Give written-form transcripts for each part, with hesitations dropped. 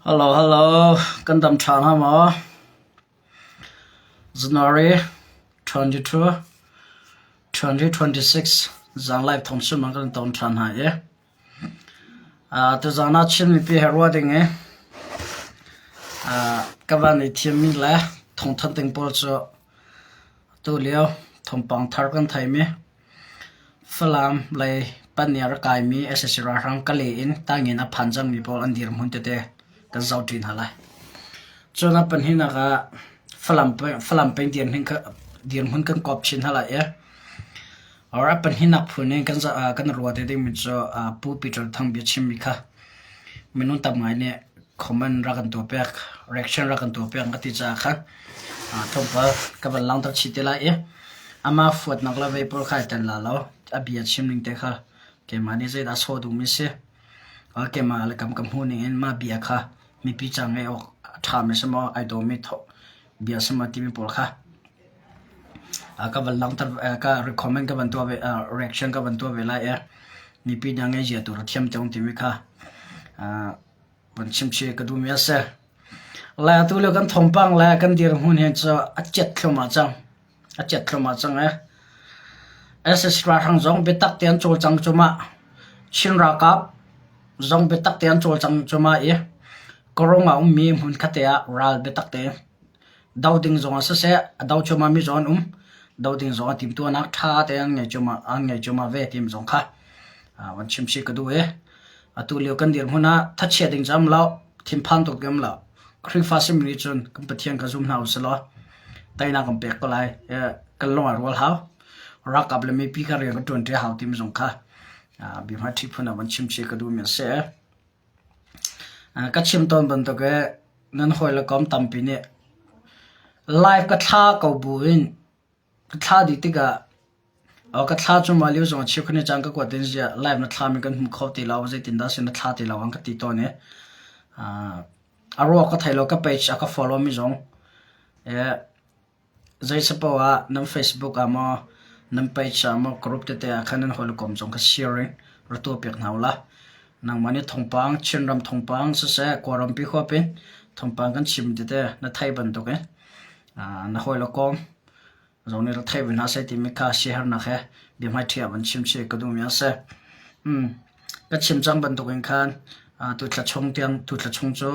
Hello, hello. Kan dam ṭha hnga maw? January 22, 2026 zan live thong chim an kan ton ṭhan hna i. Uh, tuzaan ah Chin mipi he ruah ding i uh, ka van i thimmi le thawngthanh ding pawl cu atu lio thawngpang thar kan theimi Falam lei panh i a rak kaimi sac ralhrang Kalay in Tangin a phan cangmi pawl an dirhmun tete kan zohṭi hna lai. Cun a pahnihnak ah Falam peng dirhmun kan kawp chin hna lai i or a pahnihnak phun in kan ruah te dingmi cu Pu Peter Thang biachimmi kha minung tam ngai nih comment rak kan tuahpiak, reaction rak kan tuahpiak ka ti caah khan tlawmpal ka van langhter chih te lai i amah fuatnak le vei pawl kha ai tel la lo. A bia chim ning te kha keimah nih zeidah sawh duhmi si. Keimah le kam ka hmuh ning in mah bia kha mipi ca ngaih awk a ṭhami si maw, ai dawmi bia si maw timi pawl kha ka van langhter ka recommend ka van tuah ve reaction ka van tuah ve lai i mipi hna ngaihzia tu rak thiam te timi kha van chimchih ka duhmi a si. Le atu lio kan thawngpang le kan dirhmun hi cu a ciat thluahmah cang. A ciat thluahmah cang ee. SSC ralhrang zong biatak te an cawlcang cuahmah. Chin ralkap zong biatak te an cawlcang cuahmah i Kawrong ah ummi hmunkhat te ah ral biatak te do ding zong ah siseh, a do cuahmah mi zong an um. Do ding zong ah timhtuahnak ṭha te an ngei cuahmah an ngei cuahmah ve timi zong kha van chimchih ka duh i atu lio kan dirhmun ah thachiat ding cu um lo, thinphan tuk ding um lo. Khrihfa simi nih cun kan Pathian kha zum hna usih law teinak kan pek ko lai. Kan lung ai rual hau. Ralkap le mipi kha rian kan ṭuanṭi hau timi zong kha biahmaiṭhi phun ah van chimchih ka duhmi a si. Ka chim tawn bantuk i nan hawile kom tampi nih live ka thla ko buin ka thla dih tikah ka thla cu mah lio zong cheukhat nih caan ka kuat in ziah live na thlami kan hmu kho ti lo zeitindah si na thla ti lo an ka ti tawn i a ruak ka thei lo ka page a ka follow mi zong Zeisapoah ah nan Facebook ah maw, nan page ah maw, group tete ah khan nan hawikom zong kha share in ra tuahpiak hna ulaw nangmah nih thawngpang, Chinram thawngpang siseh, Kawlrampi huap in thawngpang kan chim tete na theih bantukin na hawile kawm zong nih rak thei ve hna seh timi kha siaherhnak he biahmaiṭhi ah van chim chih ka duhmi a si. Ka chim cang bantukin khan tuthla chung tiang tuthla chung cu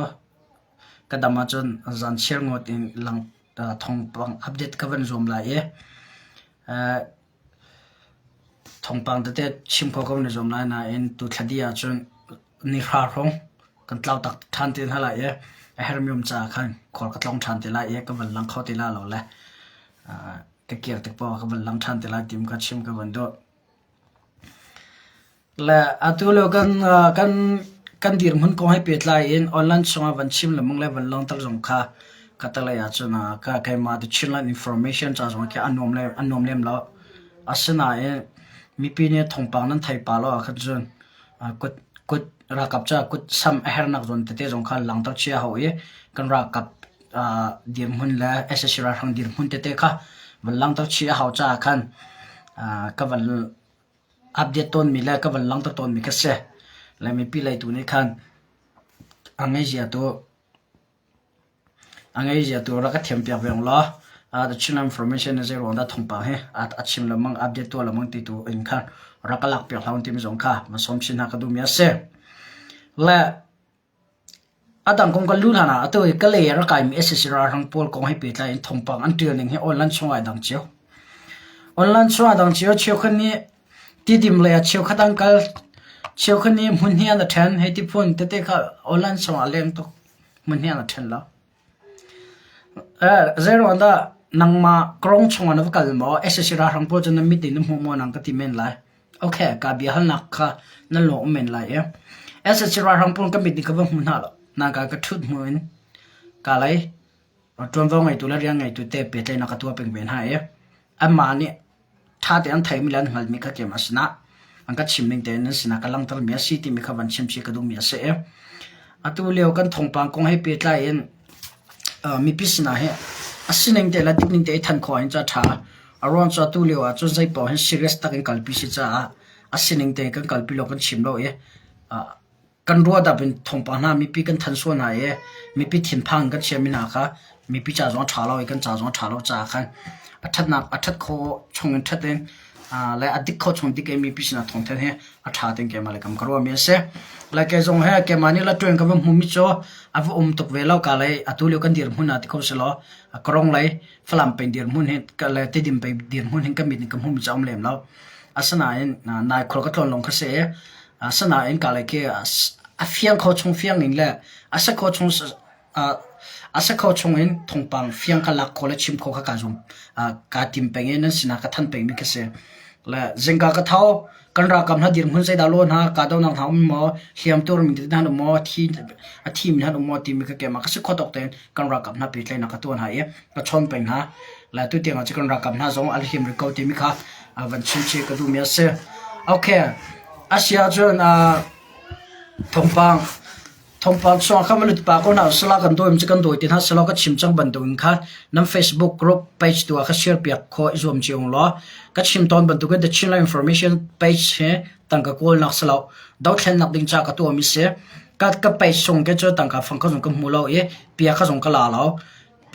ka dam ahcun zan chiar ngawt in lang thawngpang update ka van zuam lai i thawngpang tete chim khawh ka van i zuam lai nain tu thla dih ahcun nihra hrawng kan tlau tak ṭhan te hna lai i a herhmi um caah khan khual ka tlawng ṭhan te lai i ka van lang kho ti lai lo le ka kir tik paoh ah ka van lang ṭhan te lai tim kha chim ka van duh. Le atu lio kan kan kan dirhmun kong he pehtlai in online chungah van chim lengmang le van langhter zong kha ka talei ahcun ka keimah The Chinland Information ca zong khi a nuam le a nuam lem lo. Asinain mipi nih thawngpang nan thei pah lo ahkhan cun kut kut ralkap ca kut sam a hernak zawn tete zong kha langhter chih a hau i kan ralkap dirhmun le sac ralhrang dirhmun tete kha van langhter chih a hau caah khan ka van update tawnmi le ka van langhter tawnmi kha si. Le mipi lei tu nih khan a ngeizia tu a ngeizia tu rak ka thiampiak ve ung law the Chin information na zei ruang dah thawngpang hi a chim lengmang update tuah lengmang ti tu in kha rak ka lakpiak hlah timi zong kha va sawm chin hna ka duhmi a si. Le A dang kong kan luh hlan ah atu hi Kalay a rak kaimi sac ralhrang pawl kong he pehtlai in thawngpang an ṭial ning hi online chung ah ai dang cio. Online chung ah dang cio. Cheukhat nih Tidim lei ah cheukhat an kal. Cheukhat nih hmunhnih an i ṭhen. Hei ti phun tete kha online chung ah a leng tuk. Hmunhnih an i ṭhen lo. Zeiruang dah nangmah Kawrong chung ah na va kal maw? Sac ralhrang pawl cu na mit in na hmuh maw nang ka ti men lai. Okay, ka biahalnak kha nan lawm men lai i SSC ralhrang pawl ka mit nih ka va hmu hna lo. Nangka ka ṭhut hnu in ka lei ṭuanvo ngeitu le rian ngeitu te pehtlaihnak ka tuah peng ve hna i anmah nih ṭha tein an theimi le an hngalhmi kha keimah sinah an ka chim ning tein nan sinah ka langhtermi a si timi kha van chim chih ka duhmi a si i atu lio kan thawngpang kong he pehtlai in mipi sinah hi a sining te le dik ning te i than khawh hin cu a ṭha. A ruang cu atu lio ah cun zeipaoh hin serious tak in kalpi si caah a sining te kan kalpi lo kan chim lo i. Kan ruahdap in thawngpang hna mipi kan thanh sual hna i mipi thinphang in kan chiahmi hna kha mipi ca zong a ṭha lo i kan ca zong a ṭha lo caah khan a ṭhatnak a ṭhat khawh chung in ṭhat in le a dik khawh chung dik in mipi sinah thawngthen hi a ṭha tiin keimah le kam ka ruahmi a si. Le kei zong he keimah nih latuan ka va hmuhmi cu a va um tuk ve lo ka lei atu lio kan dirhmun ah ti kho selaw Karong lei Falam peng dirhmun hi le Tidim peng dirhmun hin ka mit in ka hmuhmi cu a um lem lo. Asinain nai khual ka tlawn lawng kha si i asinain ka lei khi a fiang kho chung fiang in le a si kho chung a si kho chung in thawngpang fiang kha lak khawh le chim khawh kha kaa zuam. Kaa tim peng i nan sinah ka thanh pengmi khi si. Le zingka ka tho, kan ralkap hna dirhmun zeidah law hna, kahdohnak hna um maw, hliamtuar mi hna um maw, thi a thimi hna um maw timi kha keimah ka si khawh tawk tein kan ralkap hna pehtlaihnak ka tuah hna i ka chawn peng hna. Le tutiang ah cun kan ralkap hna zong an him rih ko timi kha van chim chih ka duhmi a si. Okay, a si ahcun thawngpang Thawngpang chung ah khan van lut pah ko hna usila kan dawi cu kan dawi ti hna selaw ka chim cang bantukin khan nan Facebook group page tu ah kha share piak khawh i zuam cio ung law ka chim tawn bantukin The Chinland Information page hi tangka kawlnak si lo dothlennak ding ca ka tuahmi si ka ka page chung ke cu tangka fang kha zong ka hmu lo i pia kha zong ka la lo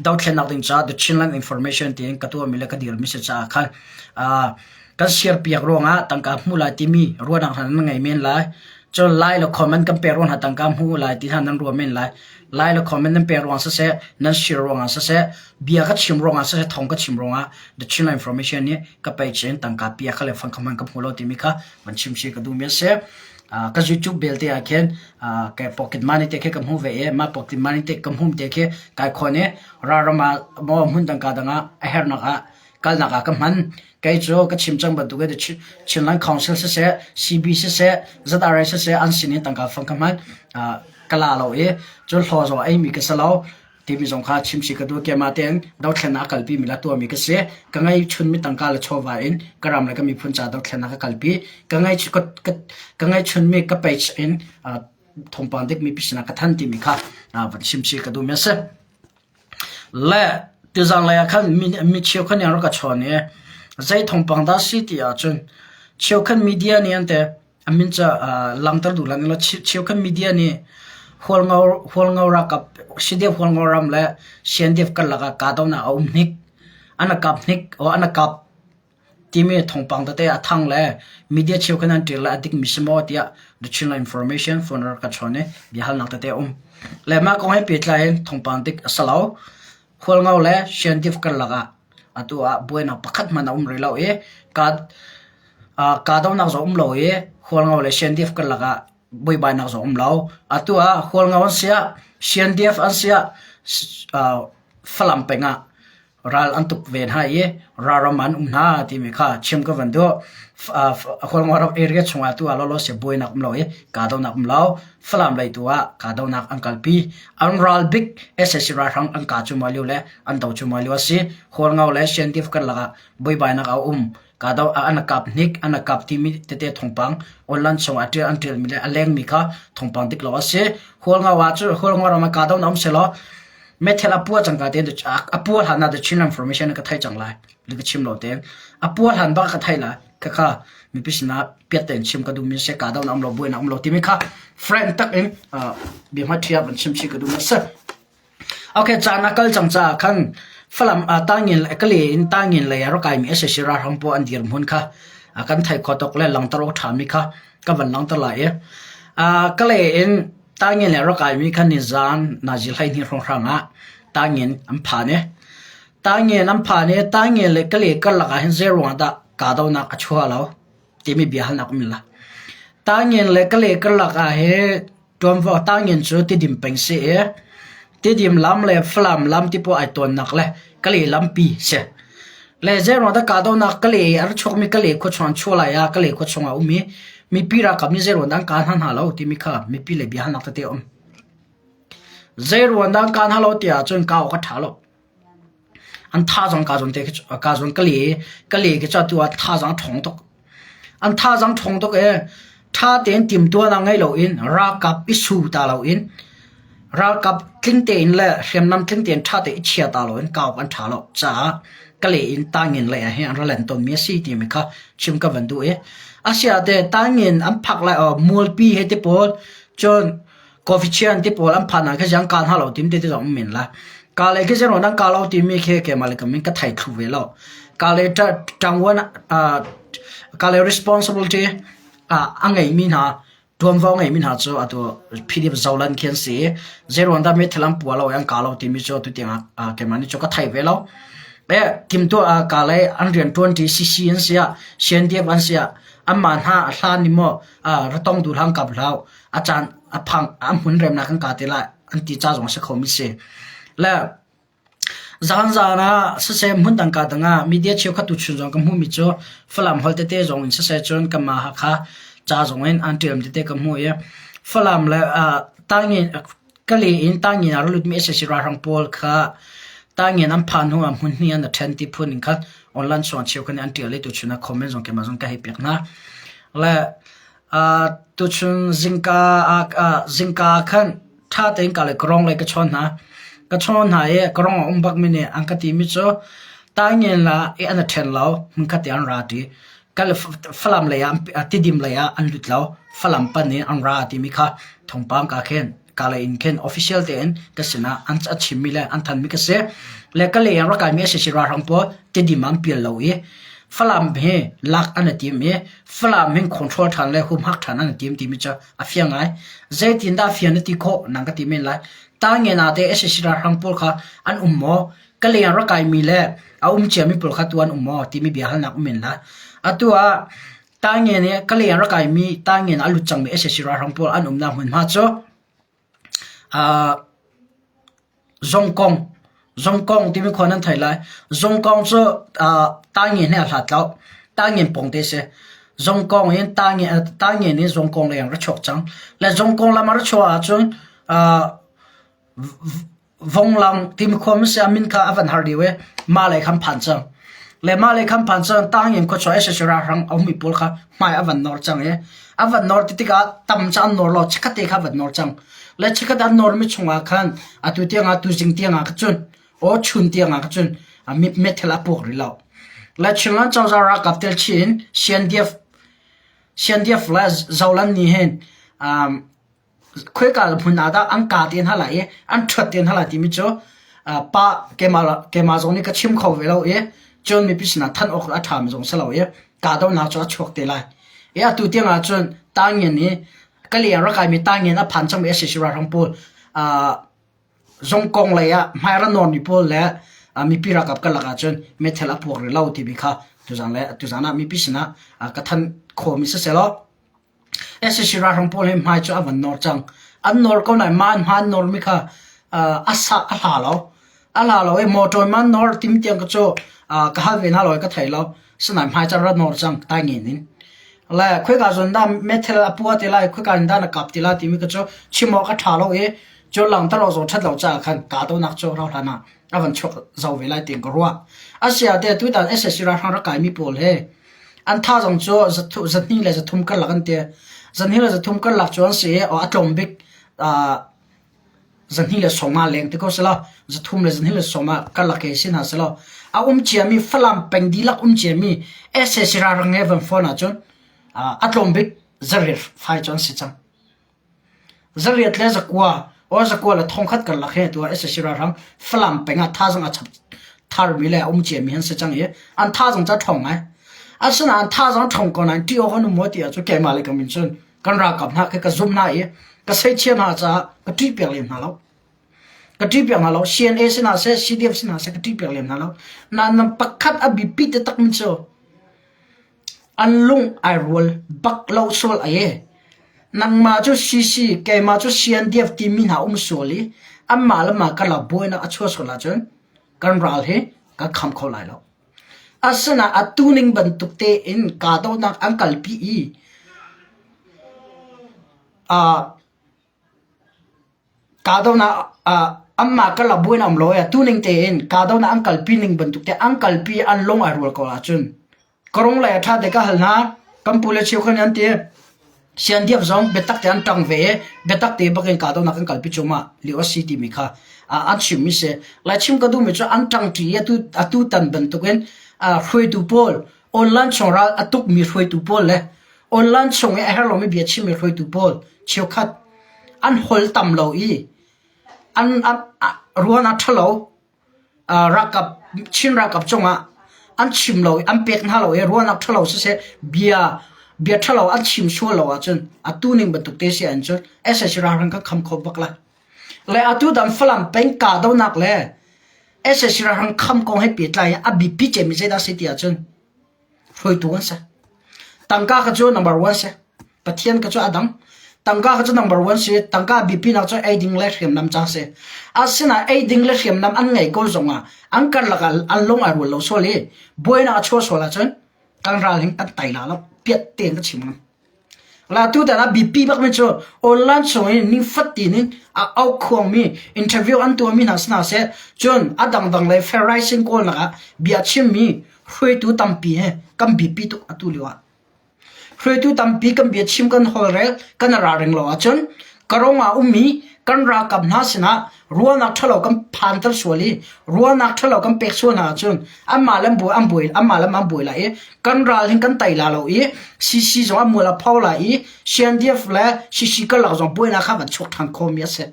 dothlennak ding caah The Chinland Information tiin ka tuahmi le ka dirmi si caah khan kan share piak ruangah tangka hmu lai timi ruahnak hna nan ngei men lai. Cun lai le comment kan pek ruang hna tangka hmu lai ti hna nan ruah men lai. Lai le comment nan pek ruang siseh, nan share ruangah siseh, bia ka chim ruangah siseh, thong ka chim ruangah The Chinland Information nih ka page in tangka pia kha le fang kha hman ka hmu lo timi kha van chim si ka duhmi a si. Ka YouTube belte ah khin ke pocket money te khi ka hmu ve i mah pocket money te ka hmuh te khi kai khawn i ralram ah maw hmun dang ka dang ah a herhnak ah kalnak ah ka hman. Kei cu ka chim cang bantuk in Chinland Council siseh, CB siseh, ZRA siseh an sin in tangka fang ka hman. Ka la lo i cun hlaw zong a eimi ka si lo. Timi zong kha chim si ka duh. Keimah tein dothlennak a kalpi mi le tuahmi ka si. Ka ngeihchunmi tangka le chawva in ka ram le ka miphun ca dothlennak ka kalpi. Ka ngeih ka ngeihchunmi ka page in thawngpang dik mipi sinah ka than timi kha van chim si ka duhmi a si. Le tuzang lei ah khan mi, mi cheukhat nih an rak ka chawn i zei thawngpang dah si ti ahcun cheukhat media nih an te A min cu langhter duh lan law cheukhat media nih Hualngo Hualngo ralkap CDF Hualngo ram le CNDF karlak ah kahdohnak a um hnik. An i kap hnik or an i kap timi thawngpang tete a thang le media cheukhat an ṭial le a dikmi si maw tiah The Chinland Information phone rak ka chawn i biahalnak tete a um. Le mah kong he pehtlai in thawngpang dik a si lo. Hualngo le CNDF karlak ah atu ah buainak pakhat hmanh a um rih lo i kahdohnak zong um lo i Hualngo le CNDF karlak ah buaibainak zong um lo. Atu ah Hualngo an si ah CNDF an si ah Falam peng ah ral an tuk ve hna i ralram an um hna timi kha chim ka van duh. Hualngo ram area chungah tu ah lawlaw se buainak um lo i kahdohnak um lo. Falam lei tu ah kahdohnak an kalpi. An ral bik sac ralhrang an kah cuahmah lio le an do cuahmah lio a si. Hualngo le CNDF karlak ah buaibainak a um. Kahdoh an kap hnik, an kap timi tete thawngpang online chung ah ṭial an ṭialmi le a lengmi kha thawngpang dik lo a si. Hualngo ah cu Hualngo ram ah kahdohnak um sehlaw meithal a puah cangka tein a puah hlan ah The Chinland Information ka thei cang lai. Li ka chim lo tein a puah hlan bak ka thei lai. Khakha mipi sinah piat tein chim ka duhmi si kahdohnak um lo buainak um lo timi kha frank tak in bia hma van chim chih ka duhmi a si. Okay, caan a kal cang caah khan Falam tangin kale in tangin lei ah rak kaimi sac ralhrang pawl an dirhmun kha kan theih khawh tuk le langhter awk ṭhami kha ka van langhter lai i kale in tangin lei rak kaimi kha nizaan nazi 12 hrawnghrang ah tangin an phan i tangin an phan i tangin le kale karlak ah hin zei ruangah dah kahdohnak a chuah lo timi bia halnak um la. Tangin le kale karlak ah hi Ṭuanvo tangin cu Tidim peng si i Tidim lam le Falam lam ti pawl ai tawnnak le Kale lampi si. Le zeiruang dah kahdohnak Kale i a ra chuakmi Kale khua chung an chuah lai ah Kale khua chung ah um i mipi ralkap nih zeiruang dah an kah hna hna lo timi kha mipi lei biahalnak tete a um. Zeiruang dah an kah hna lo ti ahcun kah awk a ṭha lo. An thazaang kaa zawn te khi kaa zawn ka le ka le khi cu atu ah thazaang a ṭhawng tuk. An thazaang ṭhawng tuk i ṭha tein timhtuahnak ngei loin ralkap i su ta loin ralkap tling tein le hriamnam tling tein ṭha tein i chia ta loin kauk an ṭha lo caah ka le in tangin lei ah hin an ra len tawnmi a si timi kha chim ka van duh i asiah te tangin an phak lai mualpi he ti pawl. Cun coffee chian ti pawl an phan ah khin an ka hna lo tim ti ti zong um men la. Ka le khi zeiruang an ka lo timi khi keimah le ka min ka thei thlu ve lo. Ka le ṭangvuan ka le responsibility a ngeimi hna ṭuanvo ngeimi hna cu atu PDF Zoland khi an si i zeiruang dah meithal an pua lo i an ka lo timi cu atu tiang ah keimah nih cu ka thei ve lo. Timhtuah ka le an rianṭuanṭi CC an si ah CNDF an si ah anmah hna a hlan in maw ratong duh hlah an kap hlah a caan a phang a hmun remnak kan ka te lai an ti ca zong a si kho mi si. Le zan zan ah siseh hmun dang ka dang ah media cheukhat tu chun zong ka hmuh mi cu Falam holh tete zong in siseh cun kanmah Hakha ca zong in an ṭial tete ka hmuh i Falam le Tangin Kale in Tangin ah ra lutmi sac ralhrang pawl kha Tangin an phan hnu ah hmun hnih an ṭhen ti phun in khan online chungah cheukhat nih an ṭial i tuchun ah comment zong keimah zong ka hei pek hna. Le tuchun zingka zingka khan ṭha tein ka le ka rong lei ka chawn hna. Ka chawn hna i ka rong a um bakmi nih an ka timi cu Tangin la i an i ṭhen lo hmunkhat te an ra ṭi. Falam lei ah Tidim lei ah an lut lo. Falam pan in an ra timi kha thawngpang ka khin Kalay in khin official tein ka sinah an a chimmi le an thanmi ka si. Le Kalay in rak kaimi a si ralhrang pawl Tidim an pial lo i Falam hi lak an i tim i Falam hin control ṭhan le humhak ṭhan an i tim timi cu a fiang ngai. Zeitindah fian na ti khawh nang ka ti men lai. Tangen ah teh sac ralhrang pawl kha an um maw? Ka leng rak kaimi le a um ciami pawl kha tu an um maw timi bia halnak um men lai. Atu ah Tangen i ka leng rak kaimi Tangen a lut cangmi sac ralhrang pawl an umnak hmunhma cu Zongkong Zongkong timi khua nan thei lai. Zongkong cu Tangen he a hlat lo. Tangen pawng te si. Zongkong in Tangen Tangen in Zongkong lei an ra chuak cang. Le Zongkong lam a ra chuah ahcun Vonglang timi khua maw si a min kha a van har deuh i mah lei khan phan cang. Le mah lei khan phan cang tangin khuachuah sac ralhrang a ummi pawl kha hmai a van nawr cang i a van nawr ti tikah tam cu an nawr lo chikkhat te kha a van nawr cang. Le chikkhat an nawrmi chungah khan atu tiangah tuzing tiangah kha cun aw chun tiangah kha cun meithal a puak rih lo. Le Chinland cozah ralkap tel chih in CNDF CNDF le Zoland nih hin Khoika hmun ah dah an kaa te hna lai i an ṭhuat te hna lai timi cu pa keimah zong nih ka chim kho ve lo i cun mipi sinah thanh awk a ṭhami zong si lo i kahdohnak cu a chuak te lai. I atu tiang ah cun Tangngen i Kalay ah rak kaimi Tangngen a phan cangmi sac ralhrang pawl zongkong lei ah hmai ra nawnmi pawl le mipi ralkap karlak ah cun meithal a puak rih lo timi kha tuzan le tuzan ah mipi sinah ka thanh khawhmi siseh law Sac ralhrang pawl hi hmai cu a van nawr cang. An nawr ko nain mah an hma an nawrmi kha a sah a hla lo. A hla lo i motor man nawr tim tiang ka cu ka hal ve hna lo i ka thei lo. Sinain hmai cu a ra nawr cang taingen in. Le khoika zawn dah meithal a pua ti lai, khoika in dah na kap ti lai timi ka cu chim awk a ṭha lo i cu langhter awk zong ṭhat lo caah khan kahdohnak cu rauhhlan ah a van chuak zau ve lai tiin ka ruah. Asiah te tutan sac ralhrang rak kaimi pawl hi An thazaang cu zahnih le zathum karlak an ti. Zahnih le zathum karlak cu an si i a tlawm bik zahnih le sawmnga leng ti ko selaw zathum le zahnih le sawmnga karlak hi si hna selaw a um ciami Falam peng dihlak um ciami sac ralring he van phone ahcun a tlawm bik zariat fai cu an si cang. Zariat le zakua or zakua le thongkhat karlak he tu ah sac ralhrang Falam peng ah thazaang a chap tharmi le a um ciami an si cang i an thazaang cu a ṭhawng ngai. Asinain an thazaang ṭhawng ko nain ṭih awk an um maw ti ahcun keimah le ka min cun kan ralkap hna khi ka zumh hna i ka seichia hna caah ka ṭihpiak lem hna lo. Ka ṭihpiak hna lo. CNA si hna seh, CDF si hna seh ka ṭihpiak lem hna lo. Nain pakhat a biapi taktakmi cu An lung ai rual bak lo sual ai ee. Nangmah cu CC, keimah cu CNDF timi hna um sual i anmah le mah karlak buainak a chuah sual ahcun kan ral hi kan kham kho lai lo. Asinain atu ning bantuk tein kahdohnak an kalpi i Kahdohnak ah anmah karlak buin a um lo i atu ning tein kahdohnak an kalpi ning bantuk te an kalpi i an lung ai rual ko ahcun ka rung lei ah ṭha te ka hal hna. Kan pu le cheukhat nih an ti. Siandiap zong biatak te an ṭang ve i biatak te bak in kahdohnak kan kalpi cuahmah lio a si timi kha an chimmi si. Lai chim ka duhmi cu an ṭangṭi i atu atu tan bantukin hruaitu pawl online chung ral a tukmi hruaitu pawl le online chung i a herh lomi bia chimmi hruaitu pawl cheukhat. an hol tam lo i an ruan a ṭhalo ralkap Chin ralkap cungah an chim lo i an pek hna lo i ruahnak ṭhalo siseh bia bia ṭhalo an chim sual lo ahcun atu ning bantuk te si ahcun sac ralring kan kham kho bak lai. Le atu dan Falam peng kahdohnak le sac ralring kham kong he pehtlai in a biapi cemmi zeidah a si ti ahcun hruaitu an si. Tangka kha cu number one si. Pathian kha cu a dang. Tangka kha cu number one si. Tangka biapinak cu eiding le hriamnam ca si. Asinain eiding le hriamnam an ngei ko zongah an karlak ah an lung ai rual lo sual i buainak a chuah sual ahcun kan ral hin kan tai la lo. Piat tein ka chim ngam. La tutan ah biapi bakmi cu online chung in nifatin in a aukhuangmi interview an tuahmi hna si hna seh cun a dangdang le fair rising kawlnak ah bia chimmi hruaitu tampi he kan biapi tuk atu lio ah. Hruaitu tampi kan bia chim kan holrel kan ralring lo ahcun karong ah ummi kan ralkap hna sinah ruahnak ṭhalo kan phanter sual i ruahnak ṭhalo kan pek sual hna ahcun anmah le an buai anmah le an buai lai i kan ral hin kan tei la lo i CC zong an mual a pho lai i CNDF le CC karlak zong buainak kha van chuak ṭhan khomi a si.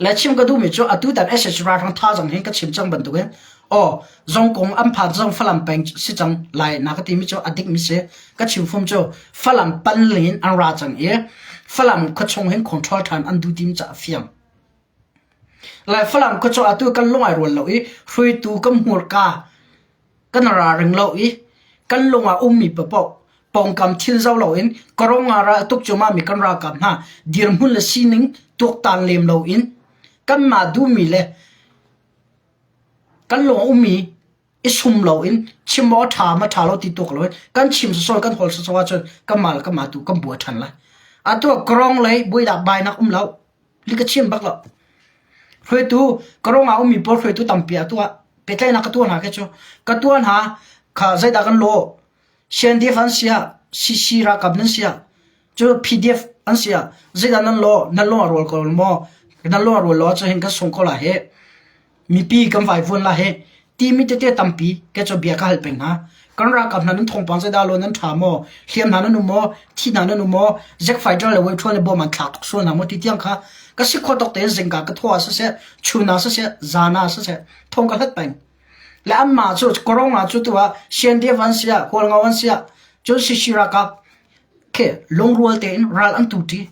Le chim ka duhmi cu atu tan SH ralhrang thazaang hin ka chim cang bantukin aw zong kong an phan zong Falam peng si cang lai na ka timi cu a dikmi si ka chim fum cu Falam pan in an ra cang i Falam khuachung hin control ṭhan an duh tim ca a fiang. Lai Falam khuachung atu kan lung ai rual lo i hruaitu kan hmurka kan ra ring lo i kan lung ah ummi paohpaoh pawngkam thil zo loin Koronga ral tuk cuahmahmi kan ralkap hna dirhmun le sining tuaktan lem loin kanmah duhmi le kan lung a ummi i sum loin chim maw a ṭha ma ṭha lo ti tuak loin kan chim sawsawh kan hawl sawsawh ahcun kanmah le kanmah tu kan buai ṭhan lai. Atu ah Korong lei buainak bainak um lo. Li ka chim bak lo. Hruaitu Korong ah ummi pawl hruaitu tampi atu ah pehtlaihnak ka tuah hna ke cu. Ka tuah hna kha zeidah kan lawh CNDF an si ah, CC ralkap nan si ah, cu PDF an si ah, zeidah nan law, nan lung a rual ko maw? Nan lung a rual lo ahcun hin kan sung ko lai hih. Mipi kan vaivuan lai hih. Timi tete tampi ke cu bia ka hal peng hna. Kan ralkap hna nan thawngpang zeidah law nan ṭha maw? Hliam hna nan um maw? Thi hna nan um maw? Zek fighter le wave le bom an thlak tuk sual hna maw? Ti tiang kha ka si khawh tawk tein zingka ka thaw ah siseh, chun ah siseh, zan ah siseh, thawng ka hlat peng. Le anmah cu Koronga cu tu ah CNDF an si ah Kawlngau an si ah cun CC ralkap khi lungrual tein ral an tu ṭi.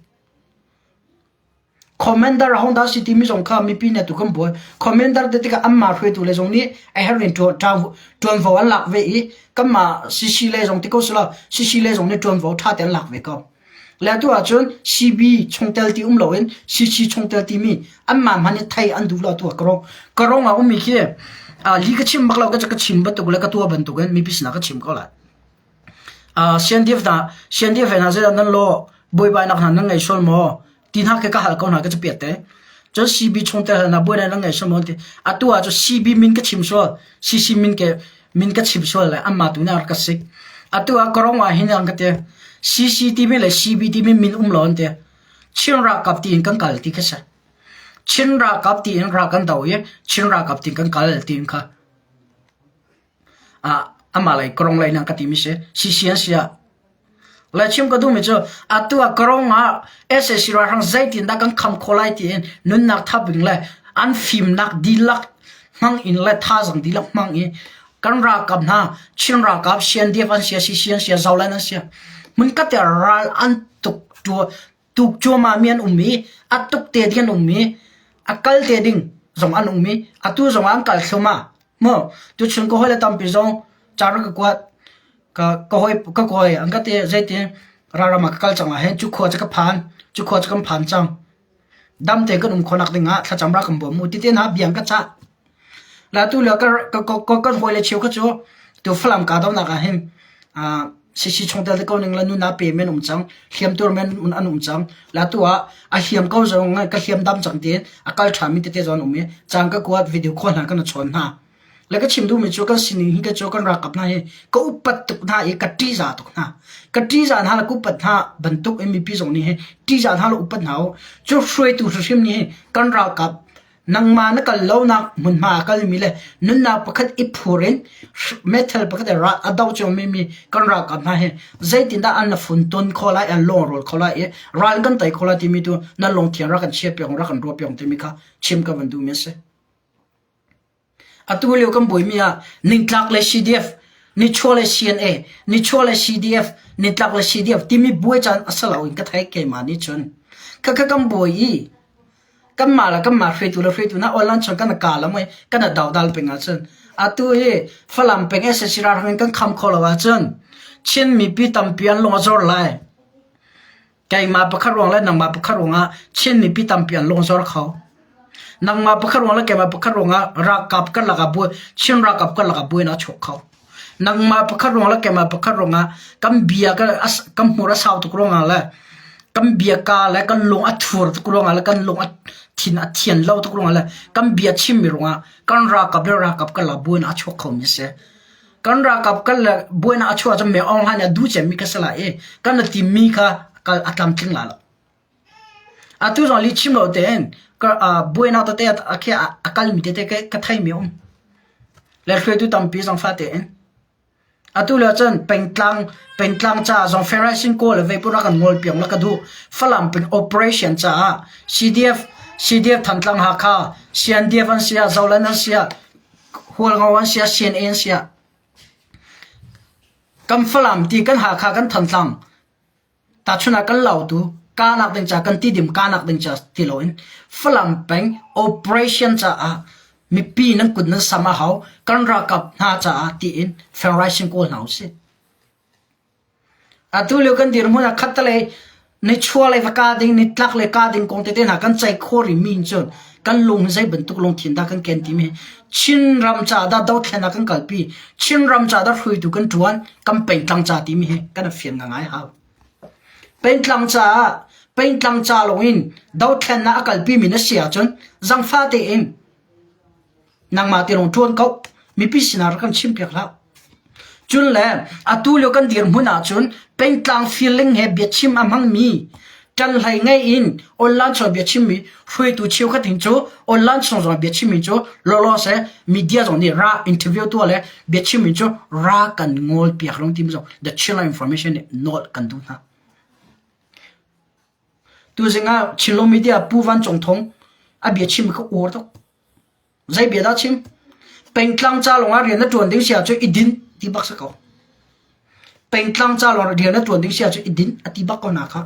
Commander Honda City mi zong kha mipi nih atu kan buai. Commander te tikah anmah hruaitu le zong nih a herh in ṭuanvo an lak ve i kanmah CC le zong ti ko selaw CC le zong nih ṭuanvo ṭha tein an lak ve ko. Le atu ahcun CB chungtel ti um loin CC chungtel timi anmah hmanh nih thei an duh lo atu ah karong karong ah ummi khi li ka chim bak lo ka ka chim bantuk le ka tuah bantuk in mipi sinah ka chim ko lai. CNDF hna CNDF hna zeidah nan law buaibainak hna nan ngei sual maw ti hna khi ka hal ko hna ka capiat te. Cun CB chungtel hna buainak nan ngei sual maw ti atu ah cu CB min ka chim sual CC min ke min ka chim sual le anmah tu nih a rak ka sik. Atu ah Korong ah hin an ka ti. CC timi le CB timi min um lo an ti. Chin ralkap tiin kan kal ti kha si. Chin ralkap tiin ral kan do i Chin ralkap tiin kan kal tiin kha ah amah lei Korong lei nan ka timi si. CC an si ah Le chim ka duhmi cu atu ah Karong ah sac ralhrang zeitindah kan kham khawh lai tiin nunnak thap ding le an fimnak dihlak hmang in le thazaang dihlak hmang i kan ralkap hna Chin ralkap CNDF an si CC an si Zoland an si hmunkhat ah ral an tuk tuk cuahmah mi an um i a tuk te ding an um i a kal te ding zong an um i atu zong ah an kal thluahmah mu tuchun ka hawile tampi zong ca rak ka kuat Ka ka hawi ka kawi an ka ti zeitin ralram ah ka kal cang ahhin cu khua cu ka phan cu khua cu kan phan cang. Dam tein kan um khawhnak ding ah thlacam rak kan bawm u ti te hna bia an ka cah. La tu le ka ka ka kan hawile cheu kha cu tu Falam kahdohnak ah hin ah CC chungtel te ko ning la nuna pe men um cang hliam tur men an um cang la tu ah a hliam ko zong ka hliam dam cang tiin a kal ṭhami tete zong an um i caan ka kuat video call hna kan chawn hna. Le ka chim duhmi cu kan sining hi ka cu kan ralkap hna hi ka upat tuk hna i ka ṭihzah tuk hna. Ka ṭihzah hna le ka upat hna bantuk in mipi zong nih hi ṭihzah hna le upat hna u. Cu hruaitu hrimhrim nih kan ralkap. Nangmah na kal lonak hmunhma a kalmi le nunnak pakhat i phur in meithal pakhat in ral a do ciomi mi kan ralkap hna hi zeitindah an na funton khawh lai, an lungrual khawh lai i ral kan tei khawh lai timi tu nan lungthiang rak kan chiahpiak rak kan ruahpiak timi kha chim ka van duhmi a si. Atu lio kan buaimi ah ningtlak le CDF, nichuah le CNA, nichuah le CDF, nitlak le CDF timi buai caan a si lo in ka theih keimah nih cun. Khakha kan buai i kanmah le kanmah hruaitu le hruaitu hna online chung kan ka lam i kan dodal peng ahcun atu hi Falam peng SAC ralhrang in kan kham khawh lo ahcun Chin mipi tampi an lung a zor lai. Keimah pakhat ruang le nangmah pakhat ruangah Chin mipi tampi an lung a zor kho. Nangmah pakhat ruang le keimah pakhat ruangah ralkap karlak ah buai Chin ralkap karlak ah buainak a chuak kho. Nangmah pakhat ruang le keimah pakhat ruangah kan bia kan hmur a sau tuk ruangah le kan biaka le kan lung a thur tuk ruangah le kan lung a thin a thian lo tuk ruangah le kan bia chimmi ruangah kan ralkap le ralkap karlak buainak a chuak khomi a si. Kan ralkap kan le buainak a chuah cun me Aung Hlaing nih a duh cemmi kha si lai i kan i timmi kha kal a tlamtling lai lo. Atu zong lih chim lo tein buainak tete a khi a kalmi tete ka theimi a um. Le hruaitu tampi zong fa tein. Atu lio cun pengtlang pengtlang caah zong Federation kawl le veiput rak kan ngol piak la ka duh. Falam peng operation caah CDF CDF Thantlang Hakha CNDF an si ah Zoland an si ah Hualngo an si ah CNA an si ah kan Falam ti kan Hakha kan Thantlang Tahchunh ah kan lautu kahnak ding ca kan tidim kahnak ding ca ti loin Falam peng operation caah mipi nan kut nan sam a hau kan ralkap hna caah tiin fundraising kawl hna usih. Atu lio kan dirhmun ah khattelei nichuahlei va kah ding nitlaklei kah ding kong tete hna kan ceih khawh rihmi in cun kan lung hi zei bantuk lungthin dah kan ken timi hi Chinram caah dah dothlennak kan kalpi, Chinram caah dah hruaitu kan ṭuan, kan pengtlang ca timi hi kan i fian ngai hau. Pengtlang caah pengtlang ca lawngin dothlennak a kalpimi na si ahcun zangfah tein nangmah te lawng ṭuan ko mipi sinah rak kan chimpiak hlah. Cun le atu lio kan dirhmun ahcun pengtlang feeling he biachim a hmangmi ṭanhlei ngei in online chung biachimmi hruaitu cheukhat hin cu online chung zong biachimmi cu lawlaw seh media zong nih ra interview tuah le biachimmi cu ra kan ngawl piak rong timi zong the Chinland Information nih nawl kan duh hna. Tuzing ah Chinlung media Pu Van Cung Thong a biachim kha uar tuk. Zei bia dah chim? Pengtlang ca lawngah rian na ṭuan ding si ahcun i din ti bak si ko. Pengtlang ca lawng rian na ṭuan ding si ahcun i din a ti bak ko na kha.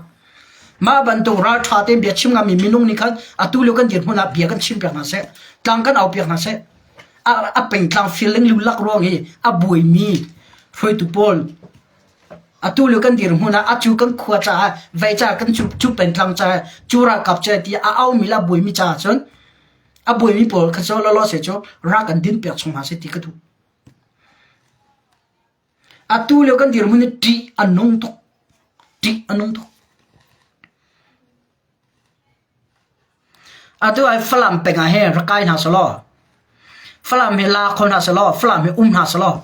Mah bantuk ralṭha tein bia chim ngami minung nih khan atu lio kan dirhmun ah bia kan chim piak hna seh, tlang kan au piak hna seh. A, a pengtlang feeling lulak ruang i a buaimi hruaitu pawl atu lio kan dirhmun ah acu kan khua caah vei caah kan cu, cu pengtlang caah cu ralkap caah ti a aumi le a buaimi caah cun A buaimi pawl kha cu lawlaw se cu rak an din piak chung hna seh ti ka duh. Atu lio kan dirhmun hi ṭih a nung tuk. Ṭih a nung tuk. Atu ai Falam peng ah hin rak kai hna selaw, Falam hi la kho hna selaw, Falam hi um hna selaw,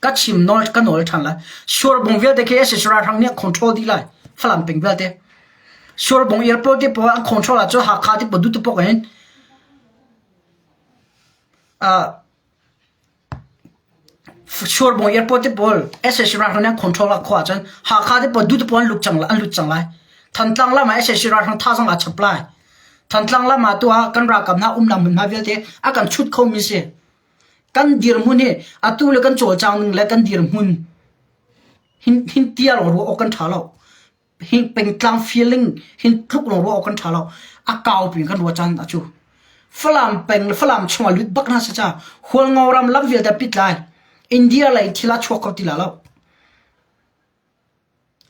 ka chim nawl ka nawl ṭhan lai. Surbung vialte khi SSR ralhrang nih control dih lai. Falam peng vialte. Surbung airport te pawl an control ahcun Hakha te pawl duh te paoh in Surbung airport te pawl SAC ralhrang nih an control ah khawh ahcun Hakha te pawl duh te pawl an lut cang an lut cang lai. Thantlang lam ah SAC ralhrang thazaang aa chap lai. Thantlang lam ah tuah kan ralkap hna umnak hmunhma vialte a kan chut khomi si. Kan dirhmun hi atu le kan cawlcang ning le kan dirhmun hin hin tial ruah awk kan ṭha lo. Hi pengtlang feeling hin tluk lawng ruah awk kan ṭha lo. A kau pin kan ruah caan a cu. Falam peng le Falam chungah lut bak hna seh ca Hualngo ram lam vialte pit lai. India lei thil a chuak kho ti la lo.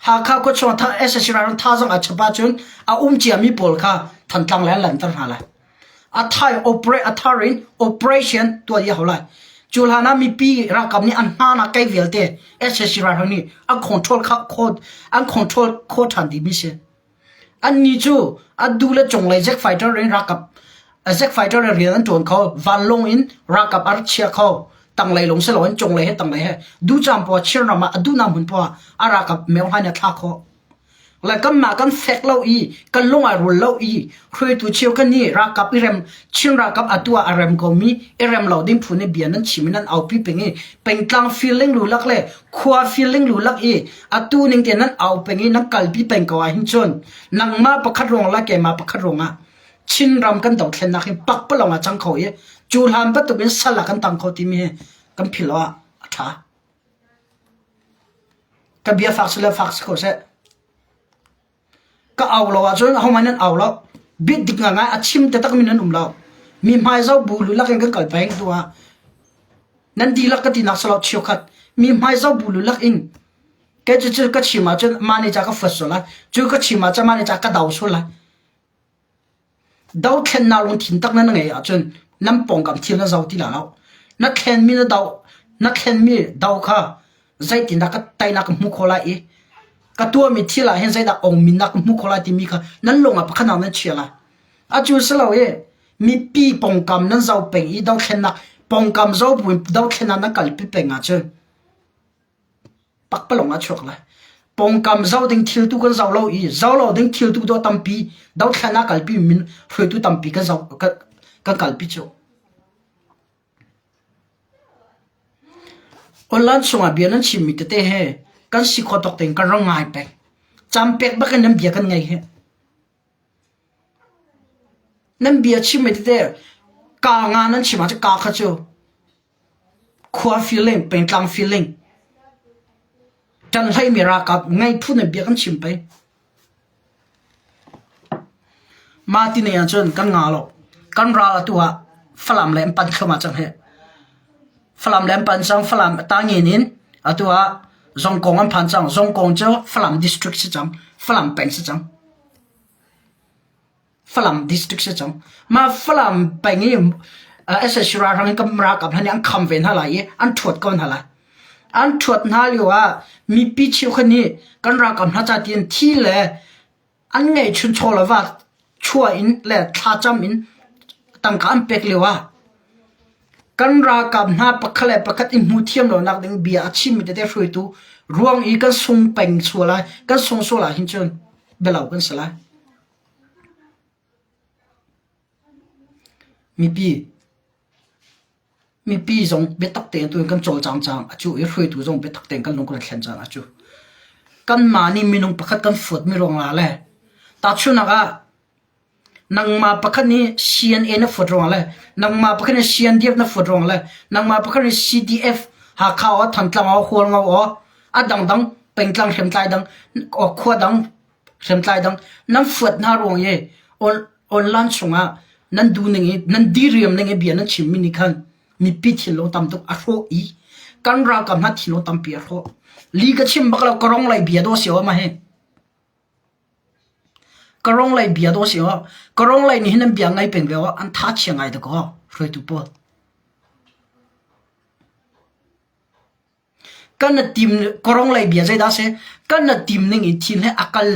Hakha khua chung tha SSC ral thazaang a chap ahcun a um ciami pawl kha Thantlang le an lanter hna lai. A thai operate a thar in operation tuah dih a hau lai. Cu hlan ah mipi ralkap nih an hna nak kei vialte SAC ralhrang nih an control kha kho an control kho ṭhan dihmi si. Annih cu a du le cunglei jet fighter in ralkap jet fighter in rian an ṭuan kho, vanlawng in ralkap a rak chia kho. Tanglei lawng si loin cunglei he tanglei he ducam poah Chin ram ah a duhnak hmun poah a ralkap meo hlan in a thlah khawh. Le kanmah kan fek lo i kan lung ai rul lo i hruaitu cheu kan nih ralkap i rem Chin ralkap atu ah a rem komi i rem lo ding phu nih bia nan chim i nan aupi peng i pengtlang feeling lulak le khua feeling lulak i atu ning te nan au peng i nan kalpi peng ko ahhin cun nangmah pakhat ruang le keimah pakhat ruangah Chinram kan dothlennak hi pakpalawng ah cang kho i cu hlan bantuk in sal ah kan tang kho timi hi kan philh lo ah a ṭha. Ka bia fak si le fak si ko seh. Ka au lo ahcun ahohmanh nan au lo. Bit dik ngai a chim taktak mi nan um lo. Mi hmai zoh bu lulak in kan kal peng tu ah nan dihlak ka tinak si lo cheukhat mi hmai zoh bu lulak in kei cu cu ka chim ahcun mah nih ca ka fuat sual lai cu ka chim ahcun mah nih ca ka do sual lai Dothlennak lungthin tak na ngeih ahcun nan pawngkam thil na zoh ti lai lo. Na thlenmi na doh, na thlenmi do kha zeitindah ka teinak ka hmuh khawh lai i ka tuahmi thil ah hin zeidah ongminnak ka hmuh khawh lai timi kha nan lung ah pakhat nan chia lai. Atu si lo i mipi pawngkam nan zoh peng i dothlennak pawngkam zoh buin dothlennak nan kalpi peng ahcun pakpalawng ah chuak lai. Pawngkam zoh ding thil tu kan zoh lo i zoh lo ding thil tu dawh tampi dothlan ah kalpi min hruaitu tampi kan zoh kan, kan kalpi cu. Online chungah bia nan chimmi tete he kan si kho tok tein kan rang ngai peng. Cam pek bak in nan bia kan ngei he. Nan bia chimmi tete ka nga nan chim ahcun ka kha cu Khua feeling, pengtlang feeling, ṭanhleimi ralkap ngei phun in bia kan chim pei. Mah ti ning ahcun kan nga lo. Kan ral atu ah Falam le an pan thluahmah cang hih. Falam le an pan cang, Falam tangin in atu ah Zongkong an phan cang. Zongkong cu Falam district si cang. Falam peng si cang. Falam district si cang. Mah Falam peng i SSC ralhrang in kan ralkap hna nih an kham ve hna lai i an ṭhuat ko hna lai. An ṭhuat hna lio ah mipi cheukhat nih kan ralkap hna ca tiin thi le an ngeihchun chaw le va chuah in le thlacam in tangka an pek lio ah kan ralkap hna pakhat le pakhat i hmu thiam lonak ding bia a chimmi tete hruaitu ruang i kan sung peng sual lai kan sung sual ah hin cun bialo kan si lai. Mipi zong biatak tein tuin kan cawlcang cang a cu i hruaitu zong biatak tein kan lung kan thlen cang a cu. Kanmah nih minung pakhat kan fuatmi ruangah le tahchunhnak ah nangmah pakhat nih CNA na fuat ruangah le nangmah pakhat nih CNDF na fuat ruangah le nangmah pakhat nih CDF Hakha aw Thantlang aw Hualngo aw a dangdang pengtlang hriamtlai dang khua dang hriamtlai dang nan fuat hna ruang i online chungah nan duh ning i nan diriam ning i bia nan chimmi nih khan mipi thinlung tam tuk a hrawh i kan ralkap hna thinlung tampi a hrawh. Li ka chim bak lo ka rong lei bia dawh si aw mah hi. Ka rong lei bia dawh si aw. Ka rong lei nih hin nan bia ngai peng ve aw an tha chia ngai tuk aw hruaitu pawl. Kan na tim korong lei bia zeidah a si? Kan na tim ning in thil hi a kal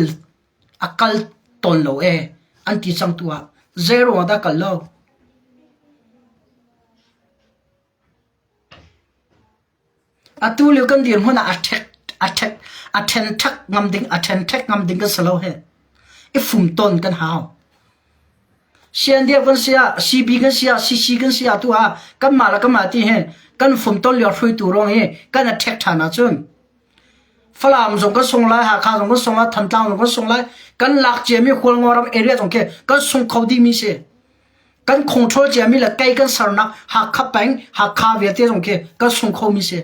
a kal tawn lo ee an ti cang tu ah zei ruangah dah kal lo? Atu lio kan dirhmun ah a ṭhek a ṭhek a ṭhenṭhek ngam ding a ṭhenṭhek ngam ding kan si lo hih. I fumton kan hau. CNDF kan si ah, CB kan si ah, CC kan si ah tu ah kanmah le kanmah ti hin kan fumton lio hruaitu ruang hi kan i ṭhek ṭhan ahcun Falam zong kan sung lai, Hakha zong kan sung lai, Thantlang zong kan sung lai, kan lak ciami Hualngo ram area zong khi kan sung kho dihmi si. Kan control ciami le kei kan sernak Hakha peng, Hakha vialte zong khi kan sung khomi si.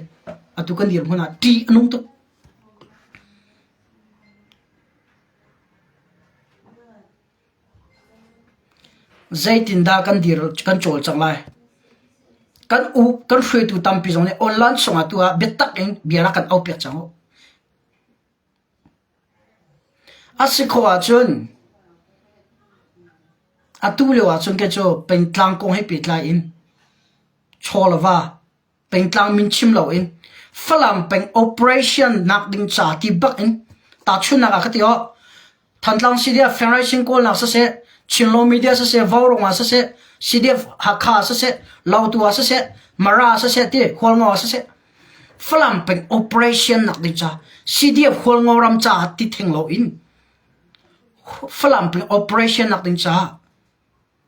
Atu kan dirhmun ah ṭih a nung tuk. Zeitindah kan dir kan cawlcangh lai? Kan u kan hruaitu tampi zong nih online chungah tu ah biatak in bia rak kan aupiak cang u. A si khawh ahcun atu lio ahcun kei cu pengtlang kong he pehtlai in chaw le va pengtlang min chim loin Falam peng operation nak ding ca ti bak in tahchunhnak ah ka ti awh Thantlang CDF Federation kawlnak siseh Chinlaw Media siseh Vaurawng ah siseh CDF Hakha siseh Lautu ah siseh Mara siseh ti Hualngo ah siseh Falam peng operation nak ding ca CDF Hualngo ram ca ti theng loin. Falam peng operation nak ding caah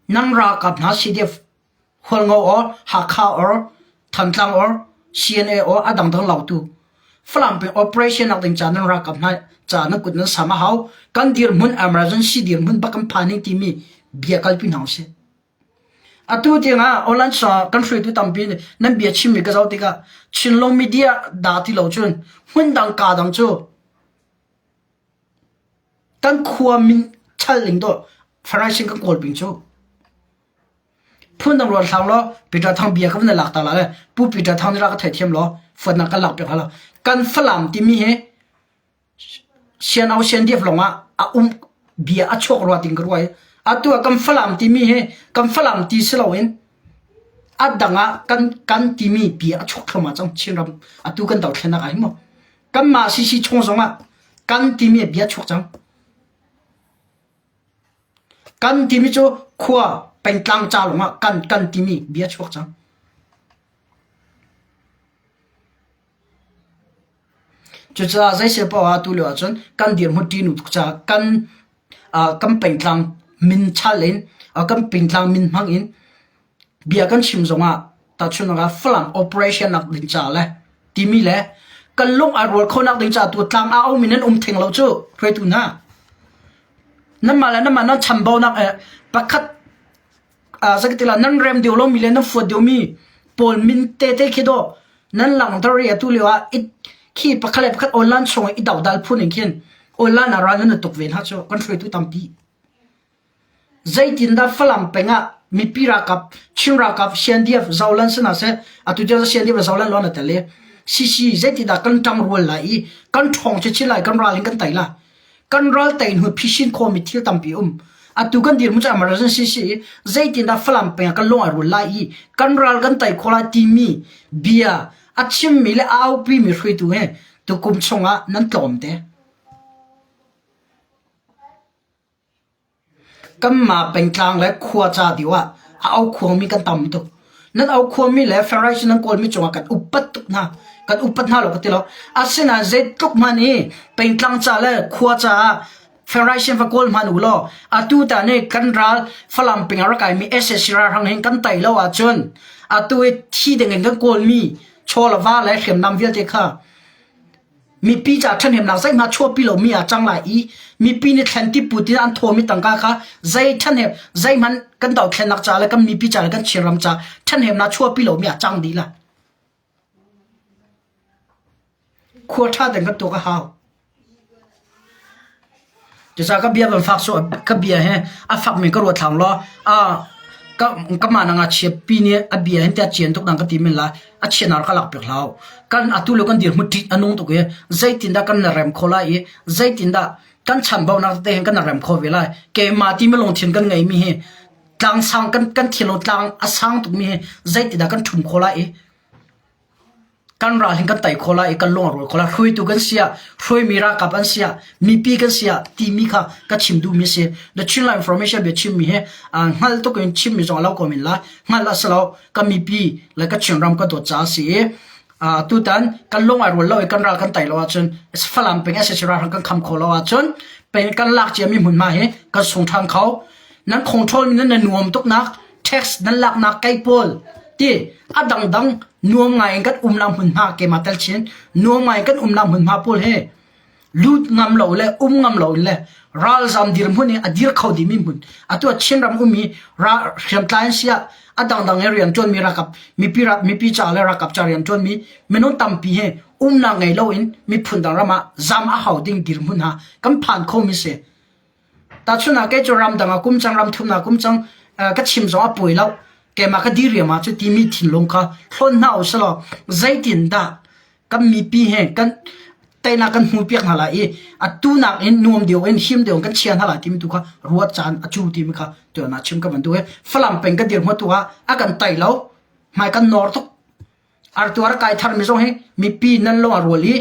nan ralkap hna CDF Hualngo or Hakha or Thantlang or CNA or a dangdang lautu Falam peng operation nak ding caah nan ralkap hna caah nan kut nan sam a hau. Kan dirhmun emergency dirhmun bak kan phan hing timi bia kalpi hna usih. Atu tiangah online sa kan hruaitu tampi nih nan bia chimmi ka zoh tikah Chinlung media dah ti lo cun hmun dang ka dang cu Kan khua min chal ning dawh Farasi kan kawl ping cu. Phundang rual hlang law Peter Thang bia ka van lak ta la le Pu Peter Thang nih ra ka theithiam law fuatnak kan lak piak hna lo. Kan Falam timi hi sian au sian diaf lawng ah a um bia a chuak rua ting ka ruai. Atu ah kan Falam timi hi kan Falam ti si loin a dang ah kan kan timi bia a chuak thluahmah cang Chinram atu kan dothlennak ah hin mu. Kanmah CC chung zongah kan timi bia chuak cang. Kan timi cu khua pengtlang ca lawngah kan kan timi bia chuak cang. Cucaah zeisel paoh ah tu lio ahcun kan dirhmun ṭihnu tuk caah kan kan pengtlang min chal in kan pengtlang min hmang in Bia kan chim zongah tahchunhnak ah Falam operation nak ding ca le timi le kan lung ai rual khonak ding ca tu tlang a aumi nan um theng lo cu hruaitu hna. Nanmah le nanmah nan chambaunak eh pakhat zakatila nan rem deuh lomi le nan fuat deuhmi pawl min tete khi dawh nan langhter i atu lio ah khi pakhat le pakhat online chung i dodal phun in khin online ah ral nan tuk ve hna cu kan hruaitu tampi. Zeitindah Falam peng ah mipi ralkap, Chin ralkap, CNDF, Zoland si hna seh, atu tiang CNDF le Zoland lawng na tel i CC zeitindah kan ṭangrual lai i kan ṭhawng chinchin lai, kan ral in kan tei lai. Kan ral tei hnu phisin khawhmi thil tampi um. Atu kan dirhmun cu emergency si i zeitindah Falam peng ah kan lung ai rual lai i kan ral kan tei khawh lai timi bia a chimmi le a aupimi hruaitu he tukum chungah nan tlawm te. Kanmah pengtlang le khua ca deuh ah a aukhuangmi kan tam tuk. Nan aukhuangmi le Farasi nan kawlmi cungah kan upat tuk hna. Kan upat hna lo ka ti lo. Asinain zeitluk hmanh i pengtlang ca le khua caah Farasi va kawl hmanh u law atu ta nih kan ral Falam peng ah rak kaimi sac ralhrang hin kan tei lo ahcun atu i thi ding in kan kawlmi chaw le va le hriamnam vialte kha Mipi ca ṭhahnemnak zeihmanh chuahpi lomi ah cang lai i mipi nih thlen ti put in an thawmi tangka kha zei ṭhahnem zeihmanh kan dothlennak ca le kan mipi ca le kan Chinram ca ṭhahnemnak chuahpi lomi ah cang dih lai. Khua ṭha tein kan tuak a hau. Cucaah ka bia van fak sawh ka bia hi a fakmi ka ruat hlang law ka ka mah nang a chiatpi nih a bia hin tiah cian tuk nang ka ti men lai a chianar ka lak piak hlau. Kan atu le kan dirhmun ṭih a nung tuk i zeitindah kan na rem khawh lai i zeitindah kan chambaunak tete hin kan na rem khawh ve lai. Keimah timi lungthin kan ngeimi hi tlang sang kan kan thinlung tlang a sang tukmi hi zeitindah kan ṭhum khawh lai i Kan ral hin kan tei khawh lai i kan lung a rual khawh lai. Hruaitu kan si ah, hruaimi ralkap an si ah, mipi kan si ah timi kha ka chim duhmi a si. The Chinland Information bia chimmi hi hngal tuk in chimmi zong a lo ko men lai. Hngalh a si lo. Ka mipi le ka Chinram ka dawt caah a si i tutan kan lung ai rual lo i kan ral kan tei lo ahcun Falam peng SAC ralhrang kan kham khawh lo ahcun peng kan lak ciami hmunhma hi kan sung ṭhan kho. Nan control mi nan nuam tuknak tax nan laknak kei pawl ti a dangdang nuam ngai in kan umnak hmunhma keimah tel chin nuam ngai in kan umnak hmunhma pawl hi lut ngam lo le um ngam lo le ralzam dirhmun i a dir kho dimi hmun atu ah Chinram ummi ra hriamtlai an si ah a dangdang i rian ṭuanmi ralkap mipi mipi ca le ralkap ca rian ṭuanmi minung tampi hi umnak ngei loin miphun dang ram ah zam a hau ding dirhmun ha kan phan khomi si. Tahchun ah kei cu ramdang ah kum cang ramthumnak kum cang ka chim zong a puai lo. Keimah ka diriam ah cu timi thinlung kha hlawn hna u selaw zeitindah kan mipi he kan teinak kan hmu piak hna lai i atu nakin nuam deuh in him deuh in kan chia hna lai timi tu kha ruat caan a cu timi kha tuan ah chim ka van duh i Falam peng ka dirhmun tu ah a kan tei lo hmai kan nor tuk. Artuar kai tharmi zong hi mipi nan lung a rual i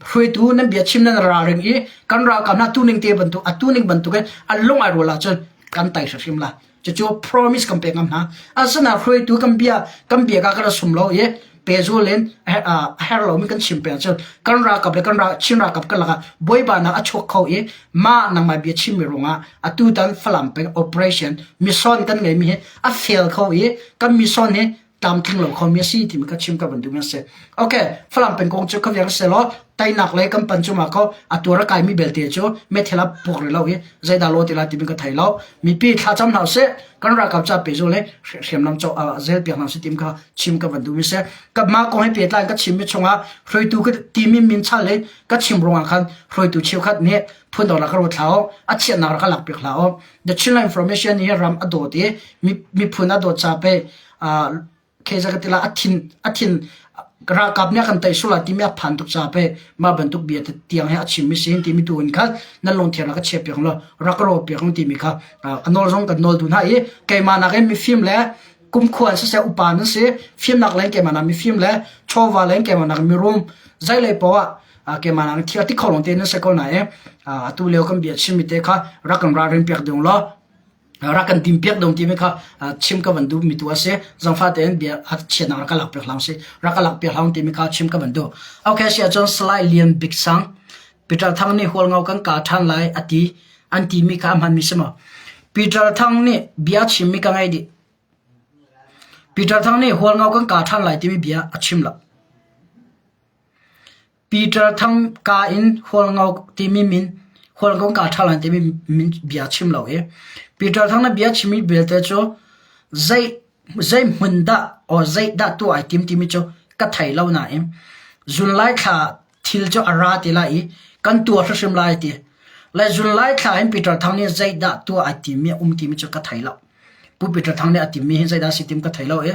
hruaitu nan biachim nan ralring i kan ralkap hna tuning te bantuk a tuning bantuk in an lung ai rual ahcun kan tai hrimhrim la. Cucu promise kan pek ngam hna. Asinain hruaitu kan bia kan bia ka kan sum lo i Pehzul in a herh lomi kan chim peng ahcun kan ralkap le kan Chin ralkap kan lakah buaibainak a chuak kho i mah nangmah bia chimmi ruangah atutan Falam peng operation mission kan ngeimi hi a fail kho i kan mission hi tlamtling lo khomi a si timi ka chim ka van duhmi a si. Okay, Falam peng kong cu ka viang selaw teinak le kan pan cu ma ko atu ra kaimi belte cu methel a puk rih lo i zeidah lo ti la timi ka thei lo. Mipi thlacam hna usih, kan ralkap ca pe zu le hriamnam cho zel piak hna usih tim kha chim ka van duhmi si. Ka mah kong he pehtlai ka chimmi chungah hruaitu ka timi min chal in ka chim ruangah khan hruaitu cheukhat nih phundang rak ka ruat hlah u, a chiatnak rak ka lak piak hlah u. The Chinland Information hi ram a dawt i miphun a dawt ca pe Khe ka tila a thin a thin ralkap nih a kan tei sual timi a phan tuk ca pe mah bantuk bia tiang he a chimmi si timi tu in khan nan lungthiang rak ka chia piak law rak ka ro piak timi kha a nawl zong kan nawl duh hna i keimah nakin mifim le kumkhua an siseh upa nan si fimnak leng keimah nak mifim le chawva leng keimah nak mirum zeilei poah keimah nak thil ti kho long te nan se ko na e atu lio kan bia chimmi te kha rak kan ralrin piak ding law rak kan tim piak dong timi kha chim ka van duh mi tu a si zangfa tein bia a chiatnak rak ka lak piak hlang si rak ka lak piak hlang timi kha chim ka van duh okay si ahcun Salai Lian Bik Sang Peter Thang nih Hualngo kan ka ṭhan lai a ti an timi kha a hmanmi si maw Peter Thang nih bia chimmi ka ngei dih Peter Thang nih Hualngo kan ka ṭhan lai timi bia a chim lo Peter Thang ka in Hualngo timi min Hualngo ka ṭha lai timi min bia chim lo i Peter Thang na bia chimmi belte cu zei zei hmun dah or zei dah tuah ai tim timi cu ka thei lo nain Zulai thla thil cu a ra ti lai i kan tuah hrimhrim lai ti. Le Zulai thla in Peter Thang nih zei dah tuah ai timmi a um timi cu ka thei lo. Pu Peter Thang nih a timmi hi zeidah si tim ka thei lo i